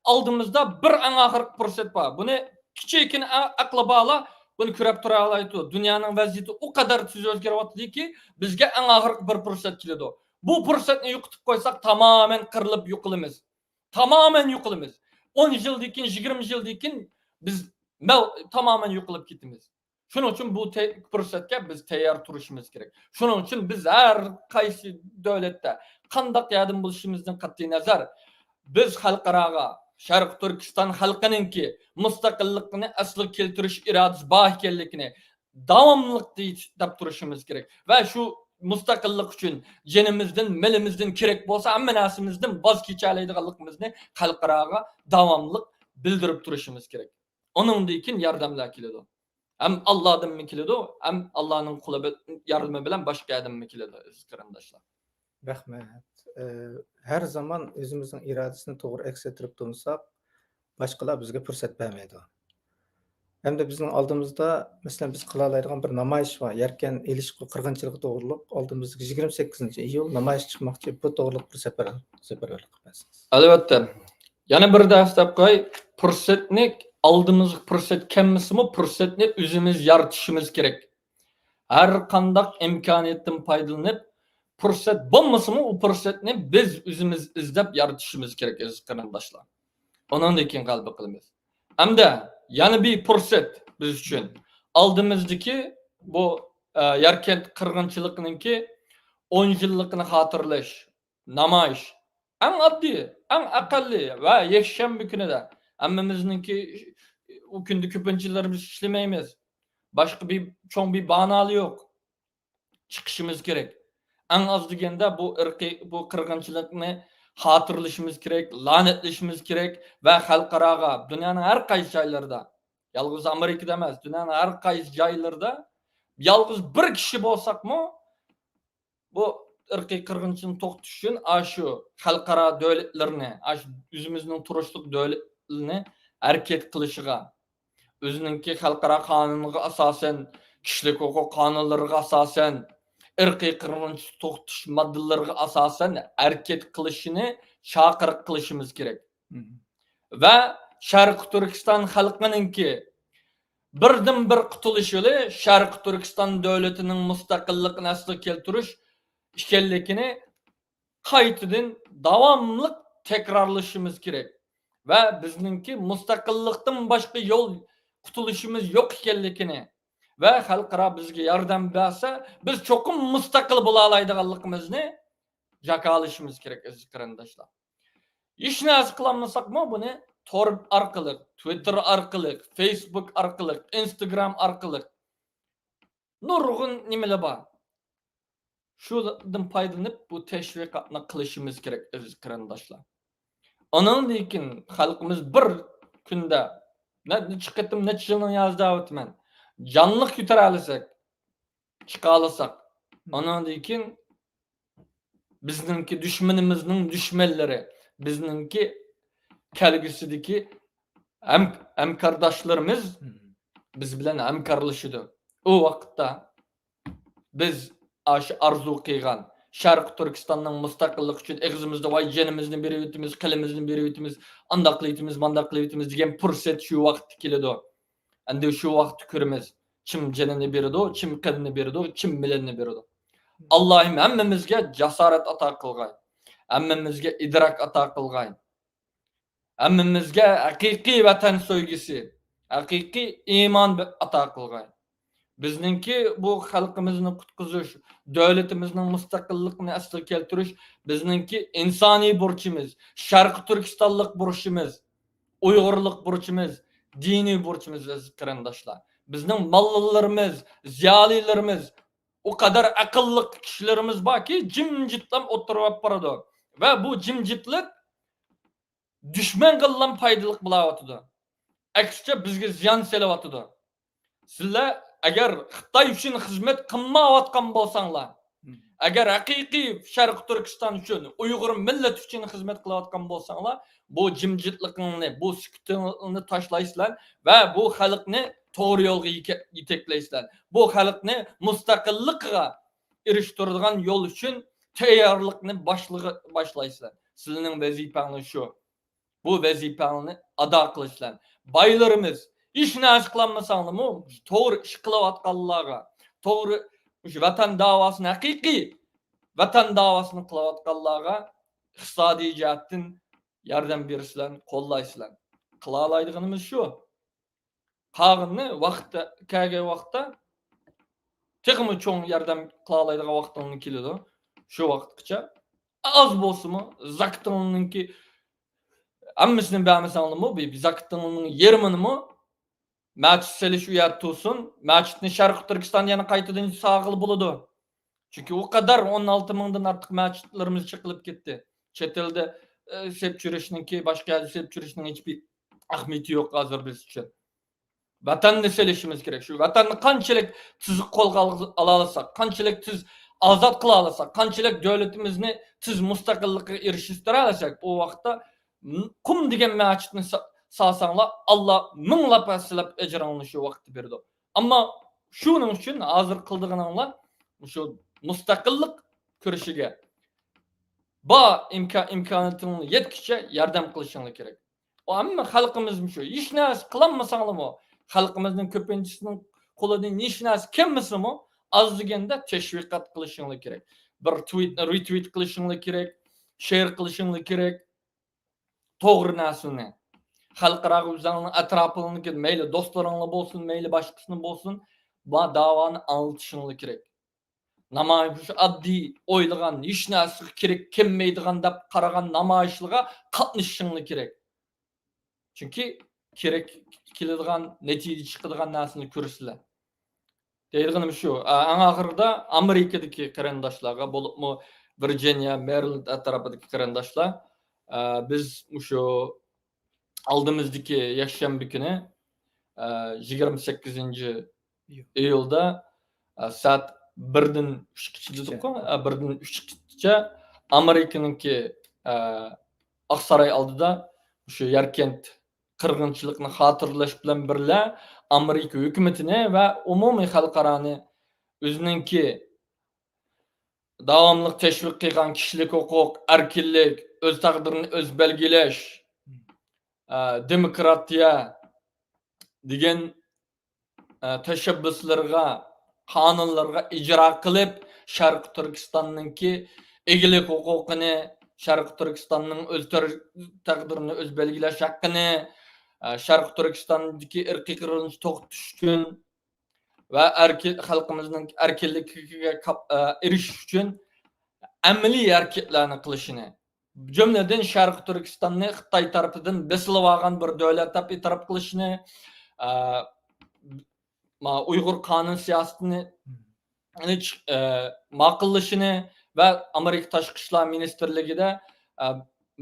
ئالدىمىزدا بىر ئەڭ ئاخىرقى پۇرسەت بار. بۇنى كىچىككىنە ئە-، ئەقلى بارلار بۇنى كۆرۈپ تۇرالايدۇ. دۇنيانىڭ ۋەزىيىتى ئۇ قەدەر تېز ئۆزگىرىۋاتىدۇكى، بىزگە ئەڭ ئاخىرقى بىر پۇرسەت كېلىدۇ. بۇ پۇرسەتنى يوقىتىپ قويساق، تامامەن قىرىلىپ يوقىلىمىز. تامامەن يوقىلىمىز. ئون يىلدىن كېيىن، يىگىرمە يىلدىن كېيىن بىز مەل-، تامامەن يوقىلىپ كېتىمىز. شۇنىڭ ئۈچۈن بۇ تە-، پۇرسەتكە بىز تەييار تۇرۇشىمىز كېرەك. شۇنىڭ ئۈچۈن بىز ھەر قايسى دۆلەتتە قانداق يەردىن بولۇشىمىزدىن قەتئىينەزەر، بىز خەلقئاراغا شەرقىي تۈركىستان خەلقىنىڭكى مۇستەقىللىقىنى ئەسلىگە كەلتۈرۈش ئىرادىسى بار ئىكەنلىكىنى داۋاملىق دەپ تۇرۇشىمىز كېرەك. ۋە شۇ مۇستەقىللىق ئۈچۈن جېنىمىزدىن، مېلىمىزدىن، كېرەك بولسا ھەممە نەرسىمىزدىن ۋاز كېچەلەيدىغانلىقىمىزنى خەلقئاراغا داۋاملىق بىلدۈرۈپ تۇرۇشىمىز كېرەك. ئۇنىڭدىن كېيىن ياردەملەر كېلىدۇ. ھەم ئاللادىنمۇ كېلىدۇ، ھەم ئاللانىڭ قولى بى-، ياردىمى بىلەن باشقا يەردىنمۇ كېلىدۇ، ئەزىز قېرىنداشلار. رەھمەت. ئى، ھەر زامان ئۆزىمىزنىڭ ئىرادىسىنى توغرا ئەكس ئەتتۈرۈپ تۇرمىساق، باشقىلار بىزگە پۇرسەت بەرمەيدۇ. ھەمدە بىزنىڭ ئالدىمىزدا، مەسىلەن، بىز قىلالايدىغان بىر نامايىش بار. يەركەن ئېلىشقا، قىرغىنچىلىقى توغرۇلۇق ئالدىمىزدىكى يىگىرمە سەككىزىنچى ئىيۇل نامايىش چىقماقچى. بۇ توغرۇلۇق بىر سەپەر-، سەپەرۋەرلىك قىلىپ بەرسىڭىز. ئەلۋەتتە. يەنە بىر دەرس دەپ قوياي، پۇرسەتنى، ئالدىمىزغا پۇرسەت كەلمىسىمۇ، پۇرسەتنى ئۆزىمىز يارىتىشىمىز كېرەك. ھەر قانداق ئىمكانىيەتتىن پايدىلىنىپ، پۇرسەت بولمىسىمۇ، ئۇ پۇرسەتنى بىز ئۆزىمىز ئىزدەپ يارىتىشىمىز كېرەك، ئەزىز قېرىنداشلار. ئۇنىڭدىن كېيىن غەلىبە قىلىمىز. ئەمدى يەنە بىر پۇرسەت بىز ئۈچۈن. ئالدىمىزدىكى بۇ، ئە، ياركەنت قىرغىنچىلىقىنىڭكى ئون يىللىقىنى خاتىرىلەش نامايىش. ئەڭ ئاددىي، ئەڭ ئەقەللىي ۋە يەكشەنبە كۈنىدە ھەممىمىزنىڭكى، ئۇ كۈندە كۆپىنچىلىرىمىز ئىشلىمەيمىز. باشقا بىر چوڭ بىر باھانە يوق. چىقىشىمىز كېرەك. ئەڭ ئاز دېگەندە بۇ ئىرقىي، بۇ قىرغىنچىلىقنى خاتىرىلىشىمىز كېرەك، لەنەتلىشىمىز كېرەك ۋە خەلقئاراغا، دۇنيانىڭ ھەر قايسى جايلىرىدا، يالغۇز ئامېرىكىدا ئەمەس، دۇنيانىڭ ھەر قايسى جايلىرىدا يالغۇز بىر كىشى بولساقمۇ، بۇ ئىرقىي قىرغىنچىلىقنى توختىتىش ئۈچۈن ئاشۇ خەلقئارا دۆلەتلىرىنى، ئاشۇ ئۆزىمىزنىڭ تۇرۇشلۇق دۆلىتىنى ھەرىكەت قىلىشىغا، ئۆزىنىڭكى خەلقئارا قانۇنىغا ئاساسەن، كىشىلىك ھوقۇق قانۇنلىرىغا ئاساسەن، ئىرقىي قىرغىنچىلىق توختىتىش ماددىلىرىغا ئاساسەن ھەرىكەت قىلىشىنى چاقىرىق قىلىشىمىز كېرەك. مم. ۋە شەرقىي تۈركىستان خەلقىنىڭكى بىردىنبىر قۇتۇلۇش يولى شەرقىي تۈركىستان دۆلىتىنىڭ مۇستەقىللىقىنى ئەسلىگە كەلتۈرۈش ئىكەنلىكىنى قايتىدىن داۋاملىق تەكرارلىشىمىز كېرەك. ۋە بىزنىڭكى مۇستەقىللىقتىن باشقا يول، قۇتۇلۇشىمىز يوق ئىكەنلىكىنى ۋە خەلقئارا بىزگە ياردەم بەرسە، بىز چوقۇم مۇستەقىل بولالايدىغانلىقىمىزنى جاكارلىشىمىز كېرەك، ئەزىز قېرىنداشلار. ھېچ نەرسە قىلالمىساقمۇ، بۇنى تور ئارقىلىق، تۋىتتېر ئارقىلىق، فېيسبۇك ئارقىلىق، ئىنستاگرام ئارقىلىق نۇرغۇن نېمىلەر بار. شۇلاردىن پايدىلىنىپ، بۇ تەشۋىقاتنى قىلىشىمىز كېرەك، ئەزىز قېرىنداشلار. ئانىڭدىن كېيىن خەلقىمىز بىر كۈندە، نە-، نەچچە قېتىم، نەچچە يىلنىڭ يازى دەۋاتىمەن، جانلىق كۆتۈرەلىسەك، چىقالىساق، ئانىڭدىن كېيىن بىزنىڭكى دۈشمىنىمىزنىڭ دۈشمەنلىرى، بىزنىڭكى كەلگۈسىدىكى ھەم-، ھەمكارداشلىرىمىز بىز بىلەن ھەمكارلىشىدۇ. ئۇ ۋاقىتتا بىز ئاشۇ ئارزۇ قىلغان شەرقىي تۈركىستاننىڭ مۇستەقىللىقى ئۈچۈن ئېغىزىمىزدا ۋاي جېنىمىزنى بېرىۋېتىمىز، قېنىمىزنى بېرىۋېتىمىز، ئانداق قىلىۋېتىمىز، مانداق قىلىۋېتىمىز دېگەن پۇرسەت شۇ ۋاقىتتا كېلىدۇ. ئەمدى شۇ ۋاقىتتا كۆرىمىز، كىم جېنىنى بېرىدۇ، كىم قېنىنى بېرىدۇ، كىم مېلىنى بېرىدۇ. ئاللاھىم ھەممىمىزگە جاسارەت ئاتا قىلغاي. ھەممىمىزگە ئىدراك ئاتا قىلغاي. ھەممىمىزگە ھەقىقىي ۋەتەن سۆيگۈسى، ھەقىقىي ئىمان ئاتا قىلغاي. بىزنىڭكى بۇ خەلقىمىزنى قۇتقۇزۇش، دۆلىتىمىزنىڭ مۇستەقىللىقىنى ئەسلىگە كەلتۈرۈش بىزنىڭكى ئىنسانىي بۇرچىمىز، شەرقىي تۈركىستانلىق بۇرچىمىز، ئۇيغۇرلۇق بۇرچىمىز، دىنىي بۇرچىمىز، ئەزىز قېرىنداشلار. بىزنىڭ موللىلىرىمىز، زىيالىيلىرىمىز، ئۇ قەدەر ئەقىللىق كىشىلىرىمىز باركى، جىمجىتلام ئولتۇرۇپ بارىدۇ. ۋە بۇ جىمجىتلىق دۈشمەنگىلا پايدىلىق بولاۋاتىدۇ. ئەكسىچە بىزگە زىيان سېلىۋاتىدۇ. سىلەر ئەگەر خىتاي ئۈچۈن خىزمەت قىلمايۋاتقان بولساڭلار، ئەگەر ھەقىقىي شەرقىي تۈركىستان ئۈچۈن، ئۇيغۇر مىللىتى ئۈچۈن خىزمەت قىلىۋاتقان بولساڭلار، بۇ جىمجىتلىقىڭنى، بۇ سۈكۈتۈڭنى تاشلايسىلەر ۋە بۇ خەلقنى توغرا يولغا يېتە-، يېتەكلەيسىلەر. بۇ خەلقنى مۇستەقىللىقىغا ئېرىشتۈرىدىغان يول ئۈچۈن تەييارلىقنى باشلىغا-، باشلايسىلەر. سىلەرنىڭ ۋەزىپەڭلار شۇ. بۇ ۋەزىپەڭلارنى ئادا قىلىشلار. بايلىرىمىز، ھېچ نەرسە قىلالمىساڭلارمۇ، توغرا ئىش قىلىۋاتقانلارغا، توغرا، مۇشۇ ۋەتەن داۋاسىنى، ھەقىقىي ۋەتەن داۋاسىنى قىلىۋاتقانلارغا ئىقتىسادىي جەھەتتىن ياردەم بېرىسىلەر، قوللايسىلەر. قىلالايدىغىنىمىز شۇ. قالغىنىنى ۋاقىت كەلگەن ۋاقىتتا تېخىمۇ چوڭ ياردەم قىلالايدىغان ۋاقتىڭلار كېلىدۇ. شۇ ۋاقىتقىچە ئاز بولسىمۇ زاكىتىڭلارنىڭكى ھەممىسىنى بەرمىسەڭلارمۇ، بىر، بىر زاكىتىڭلارنىڭ يېرىمىنىمۇ مەچىت سېلىش ئۇ يەردە تۇرسۇن. مەچىتنى شەرقىي تۈركىستاندا يەنە قايتىدىن سالغىلى بولىدۇ. چۈنكى ئۇ قەدەر ئون ئالتە مىڭدىن ئارتۇق مەچىتلىرىمىز چېقىلىپ كەتتى. چەت ئەلدە، ئە، سېلىپ چۈرۈشنىڭكى، باشقا يەردە سېلىپ چۈرۈشنىڭ ھېچبىر ئەھمىيىتى يوق ھازىر بىز ئۈچۈن. ۋەتەننى سېلىشىمىز كېرەك. شۇ ۋەتەننى قانچىلىك تېز قولغا ئال-، ئالالىساق، قانچىلىك تېز ئازاد قىلالىساق، قانچىلىك دۆلىتىمىزنى تېز مۇستەقىللىققا ئېرىشتۈرەلىسەك، ئۇ ۋاقىتتا قۇم دېگەن مەسچىتنى سا-، سالساڭلار، ئاللا مىڭلاپ ھەسسىلەپ ئەجرىڭلارنى شۇ ۋاقىتتا بېرىدۇ. ئەمما شۇنىڭ ئۈچۈن ھازىر قىلىدىغىنىڭلار مۇشۇ مۇستەقىللىق كۈرىشىگە بار ئىمكان-، ئىمكانىيىتىڭلار يەتكىچە ياردەم قىلىشىڭلار كېرەك. ئۇ ھەممە خەلقىمىز مۇشۇ. ھېچ نەرسە قىلالمىساڭلارمۇ، خەلقىمىزنىڭ كۆپىنچىسىنىڭ قولىدىن ھېچ نەرسە كەلمىسىمۇ، ئاز دېگەندە تەشۋىقات قىلىشىڭلار كېرەك. بىر تۋىتنى رېتۋىت قىلىشىڭلار كېرەك، شېئىر قىلىشىڭلار كېرەك. توغرا نەرسىنى. خەلقئاراغا ئۆزۈڭنىڭ ئەتراپىڭدىكى مەيلى دوستلىرىڭلار بولسۇن، مەيلى باشقىسىنى بولسۇن، بار داۋانى ئاڭلىتىشىڭلار كېرەك. نامايىش، مۇشۇ ئاددىي ئويلىغان، ھېچ نەرسىگە كېرەك كەلمەيدىغان دەپ قارىغان نامايىشلارغا قاتنىشىشىڭلار كېرەك. چۈنكى كېرەك كېلىدىغان، نەتىجە چىقىدىغان نەرسىنى كۆرىسىلەر. دەيدىغىنىم شۇ، ئا-، ئەڭ ئاخىرىدا ئامېرىكىدىكى قېرىنداشلارغا، بولۇپمۇ ۋىرجىنىيە، مېرىلېند ئەتراپىدىكى قېرىنداشلار، ئا، بىز مۇشۇ ئالدىمىزدىكى يەكشەنبە كۈنى، ئا، يىگىرمە سەككىزىنچى ئىيۇلدا، ئا، سائەت بىردىن ئۈچكىچە دېدۇققۇ، ئا، بىردىن ئۈچكىچە ئامېرىكىنىڭكى، ئا، ئاقساراي ئالدىدا مۇشۇ ياركەنت قىرغىنچىلىقنى خاتىرىلەش بىلەن بىرلە، ئامېرىكا ھۆكۈمىتىنى ۋە ئومۇمىي خەلقئارانى ئۆزىنىڭكى داۋاملىق تەشۋىق قىلغان كىشىلىك ھوقۇق، ئەركىنلىك، ئۆز تەقدىرىنى ئۆزى بەلگىلەش، ئە، دېموكراتىيە دېگەن، ئە، تەشەببۇسلىرىغا، قانۇنلىرىغا ئىجرا قىلىپ، شەرقىي تۈركىستاننىڭكى ئىگىلىك ھوقۇقىنى، شەرقىي تۈركىستاننىڭ ئۆز تەر-، تەقدىرىنى ئۆزى بەلگىلەش ھەققىنى، ئە، شەرقىي تۈركىستاندىكى ئىرقىي قىرغىنچىلىقنى توختىتىش ئۈچۈن ۋە ئەركىن، خەلقىمىزنىڭ ئەركىنلىكىگە كاپ-، ئە، ئېرىشىش ئۈچۈن ئەمەلىي ھەرىكەتلەرنى قىلىشىنى، جۈملىدىن شەرقىي تۈركىستاننى خىتاي تەرىپىدىن بېسىلىۋالغان بىر دۆلەت دەپ ئېتىراپ قىلىشىنى، ئە، ما-، ئۇيغۇر قانۇن سىياسىتىنى ئە، ماقۇللىشىنى ۋە ئامېرىكا تاشقى ئىشلار مىنىستىرلىكىدە، ئە،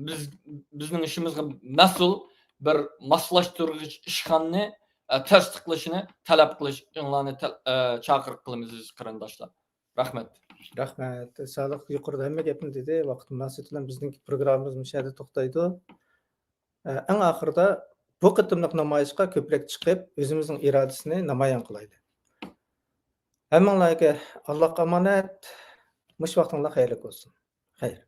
بىز، بىزنىڭ ئىشىمىزغا مەسئۇل بىر ماسلاشتۇرغۇچ ئىشخانىنى، ئە، تەستىقلىشىنى تەلەپ قىلىشىڭلارنى تەل-، ئە، چاقىرىق قىلىمىز، ئەزىز قېرىنداشلار. رەھمەت. رەھمەت. سادىق يۇقىرىدا ھەممە گەپنى دېدى. ۋاقىت مۇناسىۋىتى بىلەن بىزنىڭ پروگراممىمىز مۇشۇ يەردە توختايدۇ. ئە، ئەڭ ئاخىرىدا بۇ قېتىملىق نامايىشقا كۆپرەك چىقىپ، ئۆزىمىزنىڭ ئىرادىسىنى نامايان قىلايلى. ھەممىڭلارغا ئاللاغا ئامانەت. مۇشۇ ۋاقتىڭلار خەيرلىك بولسۇن. خەير.